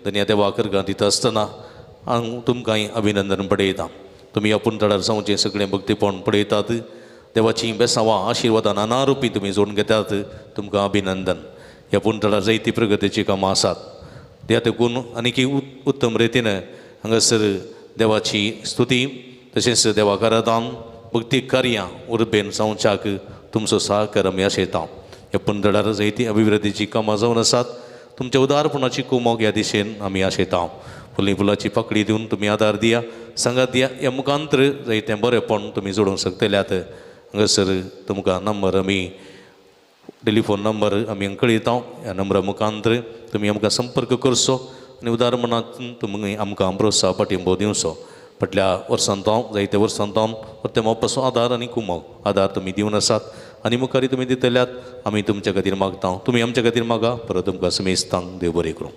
धन्या देवाक अर्गां दिता आसतना हांव तुमकांय अभिनंदन पडयता। तुमी आपूण तळार जावचें सगळें भक्तीपण पळयतात। देवाचीं बेसांवां आशिर्वादां नाना रुपी तुमी जोडून घेतात। तुमकां अभिनंदन। ह्या पुंतळार जायती प्रगतीचीं कामां आसात। त्या तेकून आनीक उत्तम रितीन हांगासर देवाची स्तुती तशेंच देवाक आराधन भक्ती कार्यां उर्बेन जावच्याक तुमचो सहकार आमी आशयता। ह्या पुंतळार जायती अभिवृद्धीचीं कामां जावन आसात। तुमच्या उदारपणाची कुमोक ह्या दिशेन आमी आशयता। फुली फुलाची पाकळी दिवन तुमी आदार दिया, सांगात दिया। ह्या मुखांतर जायतें बरेंपण तुमी जोडूंक शकतल्यात। हांगासर तुमकां नंबर आमी टेलिफोन नंबर आमी कळयता। ह्या नंबरा मुखांतर तुमी आमकां संपर्क करचो आनी उदार मनांत तुमी आमकां प्रोत्साह पाठिंबो दिवचो। फाटल्या वर्सान तावन जायत्या वर्सान तावन परते मोपाचो आदार आनी कुमोक आदार तुमी दिवन आसात आनी मुखारी तुमी दितल्यात। आमी तुमच्या खातीर मागता, तुमी आमच्या खातीर मागा। परत तुमकां समेस्तांक देव बरें करूं।